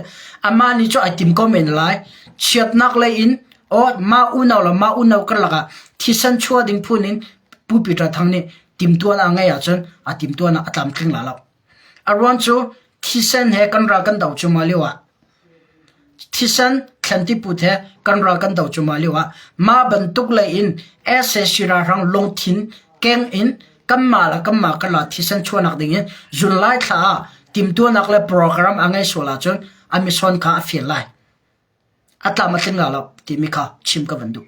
amah nih cu ai tim ko men lai. Chiatnak lei in aw mah unau le mah unau karlak ah thisen chuah ding phun in Pu Peter Thang nih timtuan a ngeih ahcun a timtuan ah a tlamtling la lo. A ruang cu thisen he kan ral kan do cuahmah lio ah Thisen thlanti-put he kan ral kan do cuahmah lioah mah bantuk lei in sac ralhrang lungthin keng in kanmah le kanmah karlak thisen chuahnak dingin July thla ah timhtuahnak le program a ngei sual ahcun a mission kha a fail lai. A tlam a tling lai lo timi kha chim ka van duh.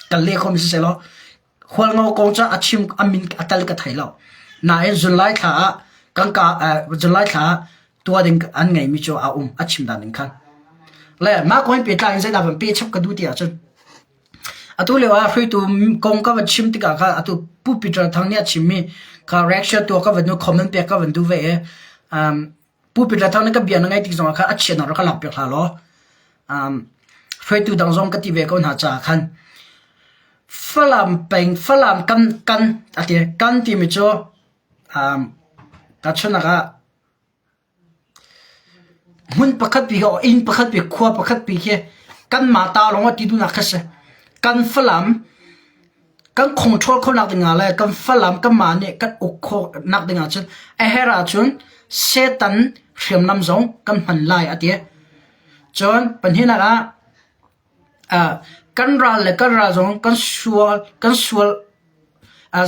Kan leh khomi siseh law Hualngo kong cu a chim a min a tal ka thei lo. Nain July thla ah kan ka July thla ah tuah ding an ngeimi cu a um a chim dan in khan. Le mah kong in pehtlai in zeidah van pe chap ka duh ti ahcun atu lio ah hruaitu kong ka van chim tikah khan atu Pu Peter Thang nih a chimmi kha reaction tuah ka van duh comment pek ka van duh ve i um, Pu Peter Thang nih ka bia na ngaih tik zongah khan a chiatnak rak ka lak piak hlah law um, hruaitu dang zong ka ti ve ko hna caah khan Falam peng Falam kan kan a ti kan timi cu um, tahchunhnak ah hmun pakhat pi inn pakhat pi khua pakhat pi khi kanmah ta lawng ah ti duhnak kha si. Kan Falam kan control khawhnak dingah le kan Falam kanmah nih kan uk khawhnak dingah cun a herh ahcun Satan hriamnam zong kan hman lai a ti. Cun pahnihnak ah kan ral le kan ral zong kan sual kan sual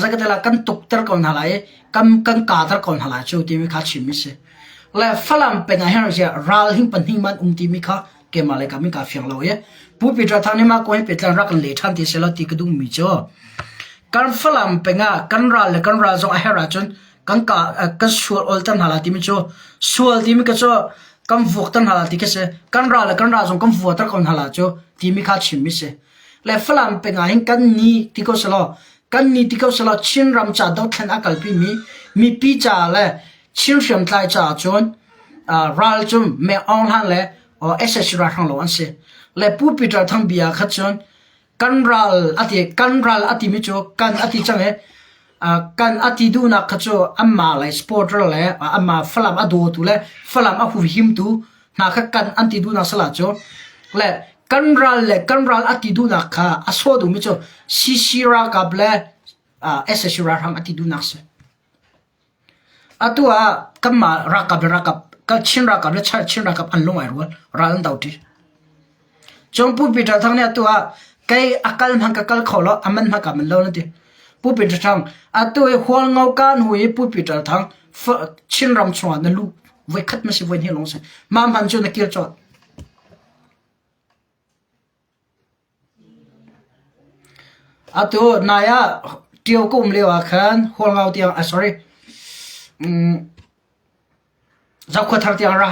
Zeikatilah kan tukter ko hna lai i kan kan kater ko hna lai cu timi kha chim a si. Le Falam peng ah hin ral hing pahnih man um timi kha keimah le ka min kaa fiang lo i Pu Peter Thang nih mah kong hi pehtlain rak kan leh ṭhan ti selaw ti ka duhmi cu kan Falam peng ah kan ral le kan ral zong a herh ahcun kan ka kan sual olter hna lai timi cu sual timi ka cu kan vuakter hna lai ti khi si kan ral le kan ral zong kan vuater ko hna lai cu timi kha chimmi si. Le Falam peng ah hin kan ni ti ko selaw kan ni ti ko selaw Chinram ca dothlen a kalpi mi mipi ca le Chin hriamtlai caah cun ral cu Me Aung Hlaing le sac ralhrang lo an si. Le Pu Peter Thang bia kha cun kan ral a ti kan ral a timi cu kan a ti cang i kan a ti duhnak kha cu anmah le supporter le anmah Falam a dawtu le Falam a huhimtu hna kha kan an ti duhnak sala cu le kan ral le kan ral a ti duhnak kha a sawh duhmi cu CC ralkap le sac ralhrang a ti duhnak si. Atu ah kanmah ralkap le ralkap Chin ralkap le Chin ralkap an lung ai rual ral an do ṭi. Cun Pu Peter Thang nih atu ah kei a kal hmanh ka kal kho lo a man hmanh ka man lo na ti. Pu Peter Thang atu i Hualngo kaan hu i Pu Peter Thang Chinram chungah na lu voikhat ma si voi hnih lawng si. Mah hman cu na kir colh. Atu nai ah ṭio ka um lio ah khan Hualngo tiang ah sorry um Zokhua thar tiang ra.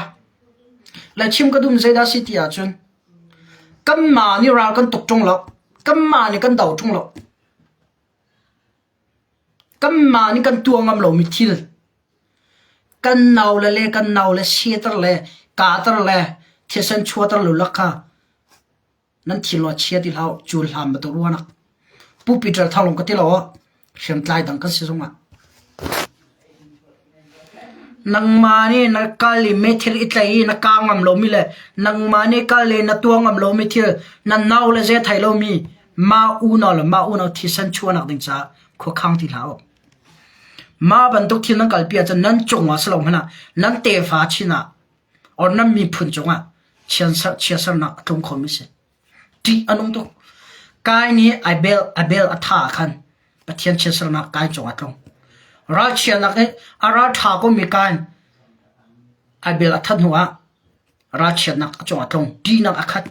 Le chim ka dum zeidah si ti ahcun kanmah nih ral kan tuk ṭung lo. Kanmah nih kan do ṭung lo. Kanmah nih kan tuah ngam lomi thil kan naule le kan naule seter le kahter le thisen chuahter lulak kha nan thinlung a chia ti hlah cu hlan bantuk ruahnak Pu Peter Thang ka ti lo hriamtlai dang kan si zongah nangmah nih na kal i meithil i tlaih i na kah ngam lomi le nangmah nih kal i na tuah ngam lomi thil na nau le zei thei lomi mah unau le mah unau thisen chuahnak ding caah khuakhang ti hlah u. Mah bantuk thil nan kalpi ahcun nan cungah si lo hmanh ah nan tefa chin ah or nan miphun cungah chiatsernak a tlung khomi si. Ṭih a nung tuk. Kai nih ai bel a bel a tha ah khan Pathian chiatsernak kai cungah a tlung. Ralchiatnak i a ral ṭha komi kai ai bel a that hnuah ralchiatnak a cungah a tlung. Ṭihnak a khat.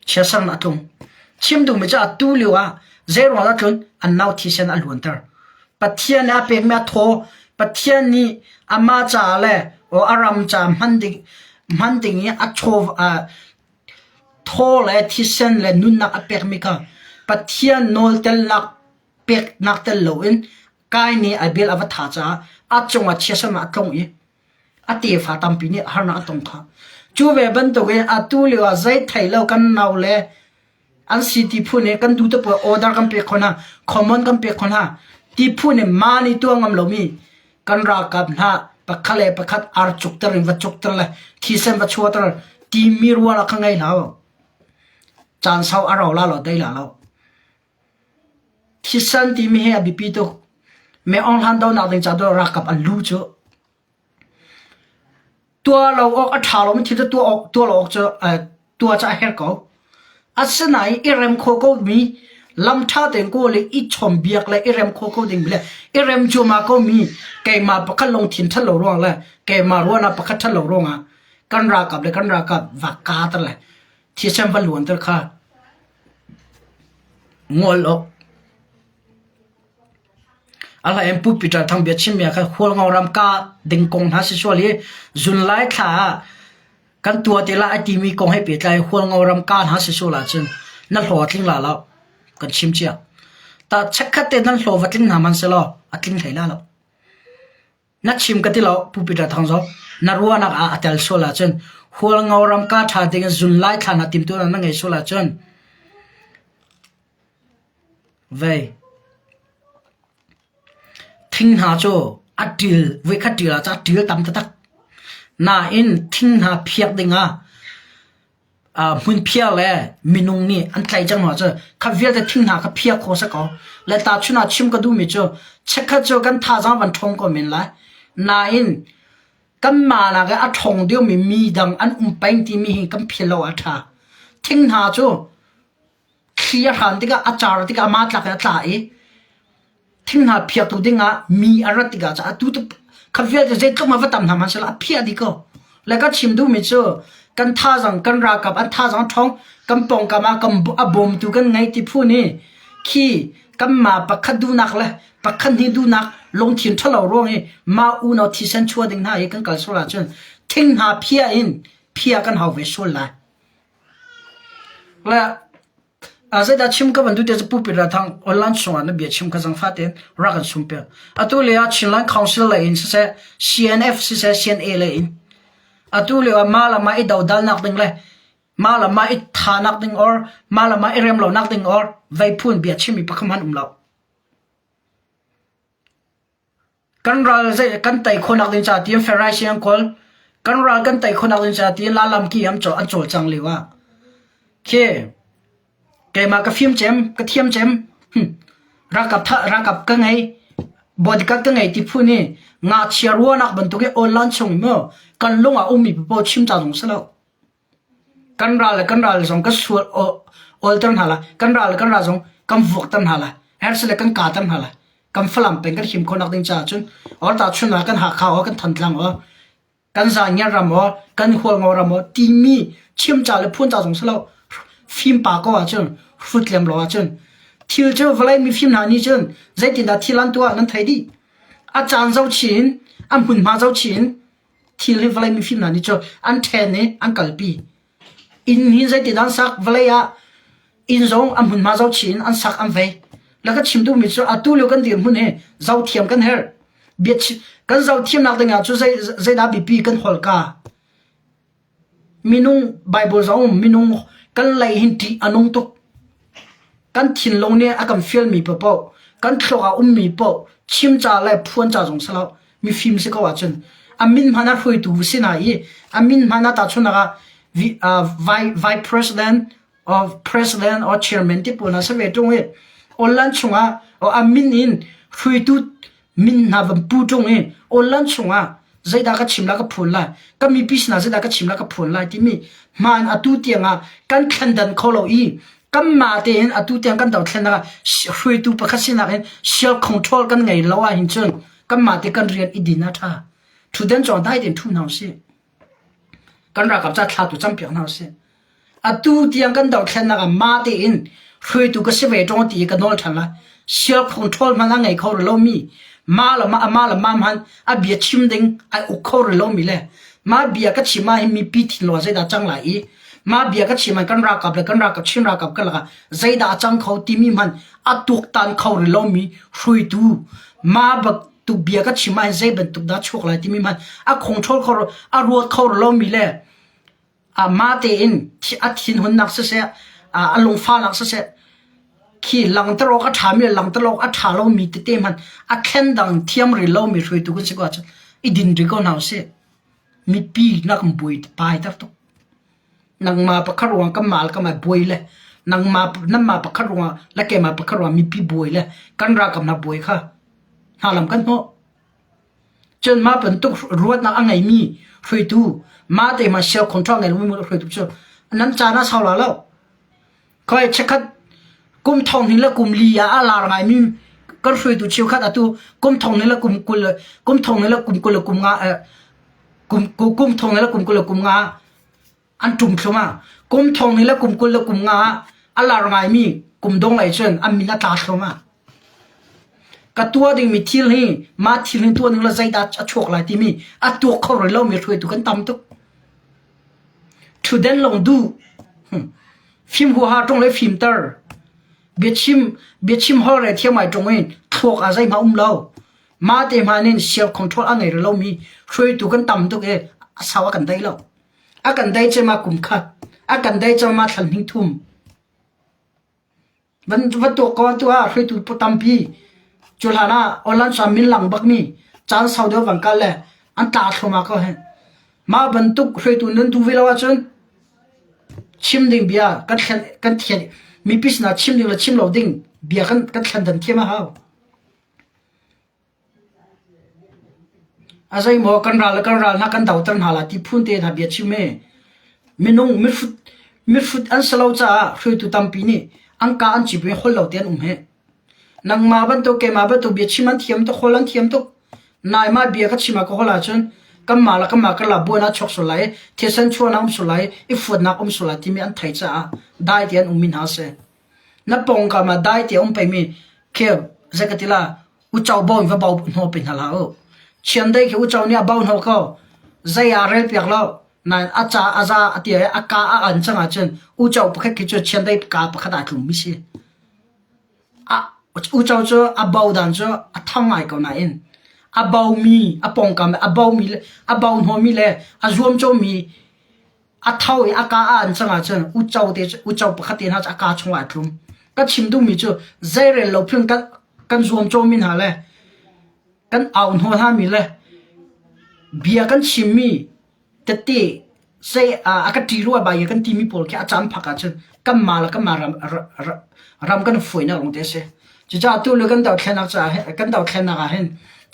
Chiatsernak a tlung. Chim duhmi cu atu lio ah zeiruang dah tlun an nau thisen a luanter. Pathian nih a pekmi a thaw, Pathian nih amah caah le a ram caah hman ding, hman ding i a chaw thaw le thisen le nunnak a pekmi kha Pathian nawl telnak peknak tel loin Kai nih a bel a va tha caah a cungah chiatsernak a tlung i a tefa tampi nih harnak a tong kha. Cu ve bantukin atu lio ah zei thei lo kan nau le an si ti phu nih kan duh te pawl order kan pek khawh hna, common kan pek khawh hna ti phu nih ma nih tuah ngam lomi kan ralkap hna pakhat le pakhat ar cukter in va cukter le thisen va chuahter timi rual ah kha ngei hlah u. Caan sau a rau la lo dei la lo. Thisen timi hi a biapi tuk. Me Aung Hlan donak ding caah ralkap an lu cu tuah lo awk a ṭha lomi thil cu tuah awk tuah lo awk cu tuah cu a herh ko. Asinain i rem kho ko mi lam ṭha tein kawl i i chawnhbiak le i rem kho ko ding le i rem cuahmah ko mi keimah pakhat lungthin ṭhat lo ruang le keimah ruahnak pakhat ṭhat lo ruangah kan ralkap le kan ralkap va kaa ter le thisen va luanter kha Ngol awk. A hla in Pu Peter Thang bia chimmi ah khan Hualngo ram ka ding kong hna si sual i zunlai thla ah kan tua te la ai timi kong he pehtlai Hualngo ram ka hna si sual ahcun na hlaw a tling la lo kan chim cia. Ta chekkhat te nan hlaw va tling hna man selaw a tling hlei la lo. Na chim ka ti lo Pu Peter Thang zong na ruahnak ah a tel sual ahcun Hualngo ram ka ṭha ding in zunlai thla na timtu na ngei sual ahcun vei thing hna cu a ṭil voikhat ṭil ah a ṭil tam taktak. Nain thing hna phiak ding ah hmunphiar le minung nih an tlaih cang hna cu kha vialte thing hna kha phiar kho si ko. Le tahchun ah chim ka duhmi cu chikkhat cu kan thazaang van ṭhawng ko men lai. Nain kanmah nak i a ṭhawng deuhmi mi dang an um peng timi hi kan philh lo a ṭha. Thing hna cu thli a hran tikah a car tikah amah tlak in a tla i thing hna phiaktu dingah mi a rat tikah cu atu tu kha vialte zeitluk ma va tam hna hmanhsehlaw a phiah dih ko. Le ka chim duhmi cu kan thazang kan ralkap an thazang ṭhawng kan pawngkam ah kan a bawmtu kan ngei ti phu nih khi kanmah pakhat duhnak le pakhat hnih duhnak lungthin ṭhalo ruang i mah unau thisen chuah ding hna hi kan kal sual ahcun thing hna phiah in phiah kan hau ve sual lai. Le zeidah chim ka van duh ti cu Pu Peter Thang online chungah na bia chim kha zangfah tein rak kan sum piak. Atu lio ah Chinland Council lei in siseh, CNF siseh, CNA lei in atu lio ah mah le mah i dodalnak ding le mah le mah i thanak ding or mah le mah i rem lonak ding or vei phun bia chimmi pakhat hmanh um lo. Kan ral zei kan tei khawhnak ding ca tiin Pharisee an kawl. Kan ral kan tei khawhnak ding ca tiin lalam ki an cawl an cawlcang lio ah khi keimah ka fim cem ka thiam cem hm ralkap tha ralkap ka ngei bodyguard ka ngei ti phu nih ngakchia ruahnak bantuk i online chung mu kan lung ah ummi paoh chim ca zong si lo. Kan ral le kan ral zong kan sual awlter hna lai. Kan ral le kan ral zong kan vuakter hna lai. Hersi le kan kater hna lai. Kan Falam peng kan him khawhnak ding caah cun or tahchun ah kan Hakha aw kan Thantlang aw kan Zangiar ram aw kan Hualngo ram aw timi chim ca le phun ca zong si lo fim pa ko ahcun hrut lem lo ahcun. Thil cu vawlei mifim hna nih cun zeitindah thil an tuah nan thei dih. A caan zohchih in, a hmunhma zohchih in thil hi vawlei mifim hna nih cun an ṭhen i an kalpi. Inn hi zeitindah an sak? Vawlei ah inn zong a hmunhma zohchih in an sak an vei. La ka chim duhmi cu atu lio kan dirhmun hi zohthiam kan herh. Bia kan zohthiamnak ding ah cu zei zeidah biapi kan holka. Minung Bible zong minung kan lei hin ṭih a nung tuk. Kan thinlung nih a kan fialmi paohpaoh, kan thluak ah ummi paoh chim ca le phuan ca zong si lo. Mifim si ko ahcun a min hmanh ah hruaitu si hna i a min hmanh ah tahchunhnak ah vice president or president or chairman ti pawl hna si ve ṭung i online chungah a min in hruaitu min hna van pu ṭung i online chungah zeidah ka chim la ka phuan lai ka mipi sinah zeidah ka chim la ka phuan lai timi hmaan atu tiangah kan thlendan kho lo i kanmah tein atu tiang kan dothlennak ah hruaitu pakhat sinak in self control kan ngei lo ahhin cun kanmah te kan rian i din a ṭha. Ṭhutden cawng dai tein ṭhu hna usih. Kan ralkap ca thla tu campiak hna usih. Atu tiang kan dothlennak ah mah tein hruaitu ka si ve ṭung ti i ka nawl ṭhan lai. Self control hmanh a ngei kho rih lomi, mah le mah amah le mah hmanh a bia chim ding ai uk kho rih lomi le mah bia ka chim ah hin mipi thinlung ah zeidah cang lai i mah bia ka chim ah kan ralkap le kan ralkap Chin ralkap ka lakah zeidah a cang kho timi hmanh a tuaktan kho rih lomi hruaitu mah bantuk bia ka chim ah hin zei bantuk dah chuak lai timi hmanh a control kho a ruat kho rih lomi le mah tein a thinhunnak siseh a lungfahnak siseh khi langhter awk a ṭhami le langhter awk a ṭha lomi tete hmanh a thlendang thiam rih lomi hruaitu kan si ko ahcun i din rih ko hna usih. Mipi na kan buai pai ter tuk. Nangmah pakhat ruang kan mah le kan mah buai le nangmah nanmah pakhat ruangah le keimah pakhat ruangah mipi buai le kan ralkap hna buai kha hna lam kan hnawh. Cun mah bantuk ruatnak a ngeimi hruaitu mah te hmanh self control ngei lomi hruaitu cu nan caan ah sau la lo. Khoi chikkhat kum thong hnih le kum li ah a lar ngaimi kan hruaitu cheukhat atu kum thong hnih le kum 20 kum thong hnih le kum 20 le kum nga kum kum thong hnih le kum 20 le kum nga an ṭum thlum ah kum thong hnih le kum 20 le kum nga ah a lar ngaimi kum dong lei cun an min a tla thlum ah ka tuah dingmi thil hi mah thil hi tuah ning la zeidah a chuak lai timi a tuak kho rih lomi hruaitu kan tam tuk. Ṭhutden lawng duh. Fim huaha ṭung le fimter. Biachim biachim holh re thiam ai ṭung i thluak ah zeihmah um lo. Mah te hmanh in self control a ngei rih lomi hruaitu kan tam tuk i a sau a kan dei lo. A kan dei cema kum khat, a kan dei cema thlan hning thum. Van va tuak ko tu ah hruaitu tampi cu hlan ah online sa min lang bakmi caan sau deuh van kal le an tla thluma ko hen. Mah bantuk hruaitu nan duh ve lo ahcun chim ding bia kan thlen kan thian mipi sinah chim ding le chim lo ding bia kan kan thlen dan thiam a hau. A zeimaw kan ral le kan ral hna kan doter hna lai ti phun te hna bia chim i minung mihrut mihrut an si lo caah hruaitu tampi nih an ka an cip i holh lo te an um hi. Nangmah bantuk keimah bantuk bia chim an thiam tuk holh an thiam tuk. Nai mah bia ka chim ah ka holh ahcun kanmah le kanmah karlak buainak chuak sual lai i thisen chuahnak um sual lai i fuatnak um sual lai timi an theih caah dai te an ummi hna a si. Na pawngkam ah dai te a um pengmi khi zei ka ti la uco bo in va bo hnawh pe hna hlah u. Chiandeih khi uco nih a bo hnawh ko. Zei ah rel piak lo. Nain a ca a za a ti i a ka a an cang ahcun uco pakhat khi cu chiandeih ka pakhat ah tlum mi si. A uco cu a bo dan cu a thang ngai ko nain a bo mi a pawngkam a bo mi le a bo hnawmi le a zuamcawmi A tho i a ka ah an cang ahcun uco te uco pakhat te hna cu a kaa chungah a tlum. Ka chim duhmi cu zeirel lo phun kan kan zuamcawmi hna le kan au hnawh hna mi le bia kan chimmi tete sei a ka ṭi rua bai kan timi pawl khi a caan phak ahcun kanmah le kanmah ram ram kan fuainak lawng te a si. Cucaah tu le kan dothlennak caah kan dothlennak ah hin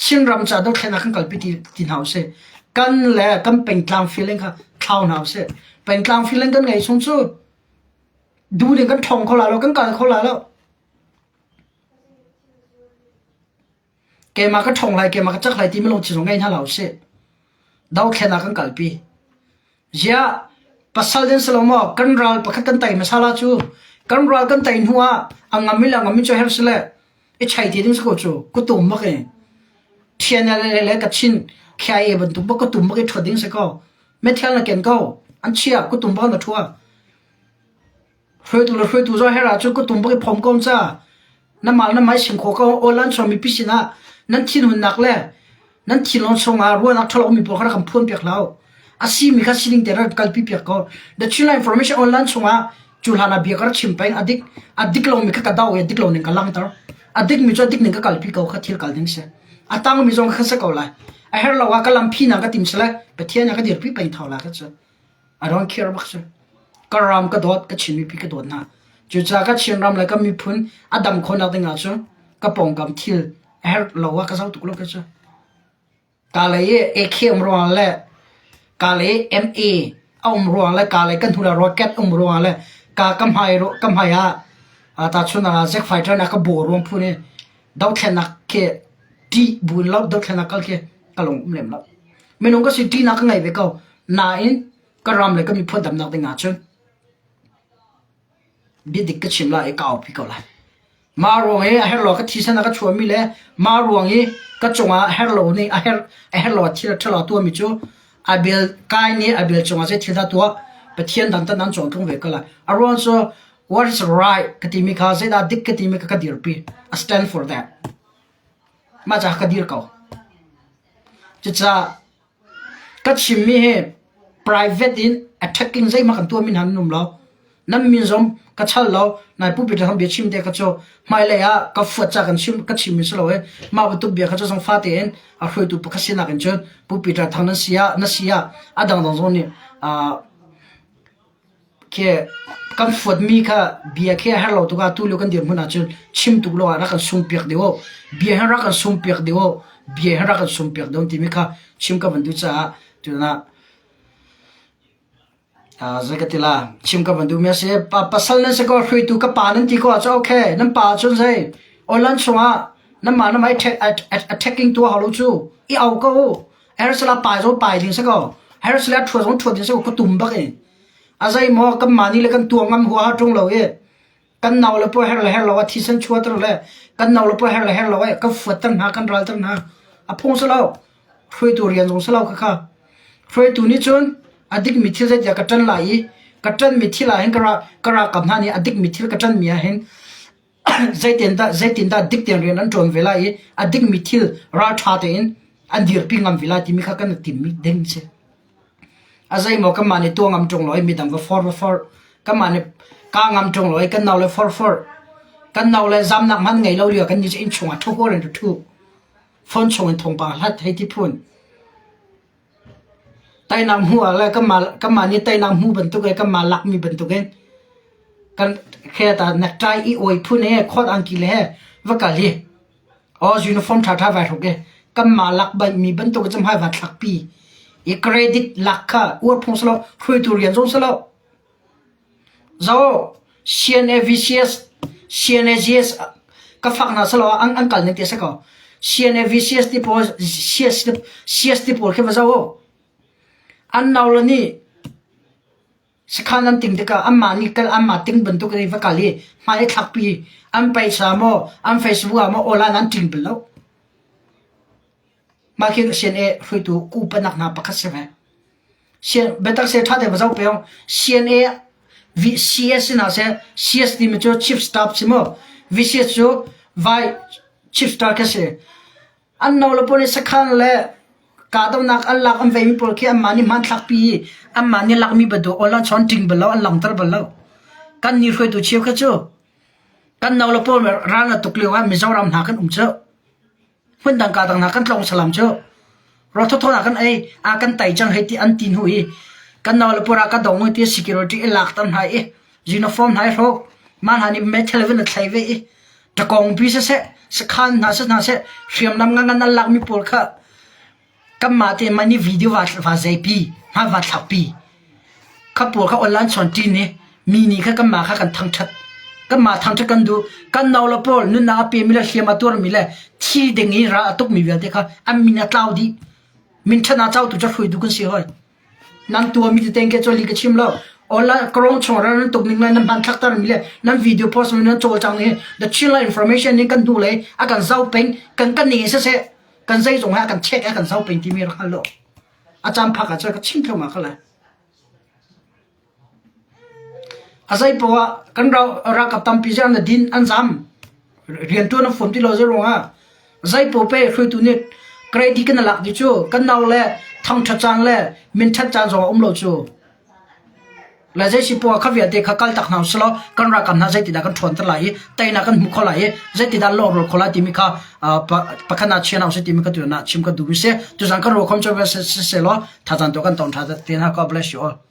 Chinram ca dothlennak kan kalpi ti, ti hna usih. Kan le kan pengtlang feeling kha thlau hna usih. Pengtlang feeling kan ngei chung cu duh ding kan ṭhawng kho la lo, kan kal kho la lo. Keimah ka ṭhawng lai, keimah ka cak lai timi lungthin zong ngei hna hlah usih. Dothlennak kan kalpi. Ziah pasal din si lo maw kan ral pakhat kan tei hmasa la cu. Kan ral kan tei hnu ah a ngam i le a ngam mi cu her si le i chai ti ding si ko cu kutum bak in thian le le ka chin khia e bantuk bak kutum bak i ṭhuat ding si ko. Methial na ken ko. An chia kutum bak na ṭhua. Hruaitu le hruaitu zong her ahcun kutum bak i phom ko ca. Na mal na mai sim kho ko online chuang mipi sinah nan thinhunnak le nan thinlung chungah ruahnak ṭhalo mi pawl kha rak kan phuan piak hlah u. A simi kha sining te rak kalpi piak ko. The Chinland Information Online chungah cu hlan ah bia ka rak chim peng a dik a dik lomi kha ka dau i a dik lo ning ka langhter. A dik mi cu a dik ning ka kalpi ko kha thil kal ding si. A tang mi zong kha si ko lai. A her lo ah ka lampi na ka tim sile Pathian a ka dirpi peng thau la ka cu. I don't care bak si. Ka ram ka dawt, ka Chin mipi ka dawt hna. Cucaah ka Chin ram le ka miphun a dam khawhnak ding ahcun ka pawngkam thil a herh lo ah ka zoh tuk lo ka cu. Ka lei i AK um ruangah le ka lei i MA a um ruangah le ka lei kan hnu le rocket um ruangah le ka ka hmai ka hmai ah tahchunhnak ah Zack Fighter nih a ka bawh ruang phun i dothlennak khi ṭih buin lo dothlennak kal khi ka lung um lem lo. Minung ka si ṭihnak ka ngei ve ko. Nain ka ram le ka miphun damnak ding ahcun biadik ka chim lai i ka aupi ko lai. Mah ruang i a herh lo ka thisen a ka chuahmi le mah ruang i ka cungah a herh lo nih a herh a herh lo thil a ṭhalo tuahmi cu a bel kai nih a bel cungah zei thil dah tuah Pathian dang tan an cawng tlung ve ko lai. A ruang cu what is right ka timi kha zeidah dik ka timi kha ka dirpi. I stand for that. Mah caah ka dir ko. Cucaah ka chimmi hi private in attacking zeihmanh kan tuahmi hna nan um lo. Nan min zong ka chal lo. Nai Pu Peter Thang bia chim te kha cu hmailei ah ka fuat ca kan chim ka chimmi si lo i mah bantuk bia kha cu zong fate in a hruaitu pakhat sinak in cun Pu Peter Thang nan si ah na si ah a dangdang zong nih Khi kan fuatmi kha bia khi a herh lo tuk ah tulio kan dirhmun ahcun chim tuk lo ah rak kan sungpiak dih u. Bia hi rak kan sungpiak dih u. Bia hi rak kan sungpiak dih u timi kha chim ka van duh caah tuna ah zei ka ti la chim ka van duhmi a si. Pa pasal nan si ko hruaitu ka pa nan ti ko ahcun okay nan pa ahcun zei online chungah nanmah namah attacking tuah hau lo cu i au ko u. Hersala pai zong pai ding si ko. Hersala ṭhua zong ṭhua ding si ko ka tum bak in. A zei maw kan mah nih le kan tuah ngam huaha ṭung lo i kan nau le pawl her le her lo a thisen chuahter le kan nau le pawl her le her lo e kan fuatter hna kan ralter hna a phung si lo hruaitu rian zong si lo khakha hruaitu nih cun a dikmi thil zeitiah ka ṭan lai i ka ṭanmi thil ah hin ka ra ka ralkap hna nih a dikmi thil ka ṭanmi ah hin zeitindah zeitindah dik tein rian an ṭuan ve lai i a dikmi thil ralṭha tein an dirpi ngam ve lai timi kha kan i timmi ding si. A zeimaw kanmah nih tuah ngam ṭung lo i midang va for va for. Kanmah nih kaa ngam ṭung lo i kan nau le for for. Kan nau le zamnak hmanh ngei lo lio kan nih cu inn chungah ṭhu huar in ṭhu. Phone chung in thawngpang hlat hei ti phun. Teinak hmuh ah le kanmah kanmah nih teinak hmuh bantuk le kanmah lakmi bantukin kan khet ah necktie i awi phun he coat angki le he va kal hi aw uniform ṭhaṭha vai hruk i kanmah lak mi bantuk in hmai va thlakpi i credit lak kha uar phung si lo hruaitu rian zong si lo. Zo CNAVCS CNAGS ka fak hna selaw an an kal ning ti a si ko. CNAVCS ti pawl CS CS ti pawl khi va zoh u. An nau le nih sakhan an ting tikah anmah nih kal anmah ting bantuk in va kal i hmai i thlakpi an paisa maw an Facebook ah maw online an ting bal lo. Mah khi CNA hruaitu kupanak hna pakhat si ve. Biatak seh ṭha tein va zoh peng. CNA CS si hna seh CS timi cu chief staff si mu. VCS cu vice chief staff khi si. An no le pawl nih sakhan le kahdohnak an lak an veimi pawl khi anmah nih hmanthlak pi i anmah nih lakmi bantuk online chon ṭing bal lo an langhter bal lo. Kan ni hruaitu cheu kha cu kan no le pawl ral a tuk lio ah Mizoram hna kan um cu. Hmundang kaa dang hna kan tlawng salam cu rawl thawthaw ah kan ei a kan tai cang hei ti an ti hnu i kan nau le pura ka dong ti security i lak ter hna i uniform hna i hruk mah hna nih metal vin a thlai ve i ṭakong pi siseh sakhan hna seh hna seh hriamnam ngan ngan an lakmi pawl kha Kanmah te mah nih video va va zeipi, hma va thlakpi. Kha pawl kha online chawn ṭin i mi nih kha kanmah kha kan thangṭhat. Kanmah thangṭhat kan duh. Kan no le pawl nunnak a pemi le hliam a tuarmi le thi ding i ral a tukmi vialte kha an min a tlau dih. Min ṭhatnak cautu cu hruaitu kan si hoi. Nan tuahmi tete ke cu li ka chim lo. Online karong chung ran nan tuk ning le nan hmanthlak tar mi le nan video post mi nan cawlcang hi the Chinland information ning kan hnu lei a kan zau peng kan kan ning siseh kan zeizong he a kan check a kan zau peng timi rak hngal lo. A caan phak ah cun ka chim thluahmah kha lai. A zei poah ah kan ralkap tampi zong na din an zam. Rianṭuan an fuam ti lo zei ruangah zei poah pe hruaitu nih credit kan lak dih cu kan nau le thangṭhat caan le minṭhat caan zong a um lo cu. Le zei si poah kha vialte kha kal tak hna usih law kan ralkap hna zeitindah kan ṭhawnter lai i teinak kan hmu kho lai i zeitindah lawngrual kho lai timi kha pakhat ah chia hna usih timi kha tu ah chim ka duhmi si. Tuzan kan ruakham cu siseh law thazaang tu kan tong ṭha te hna. God bless you all.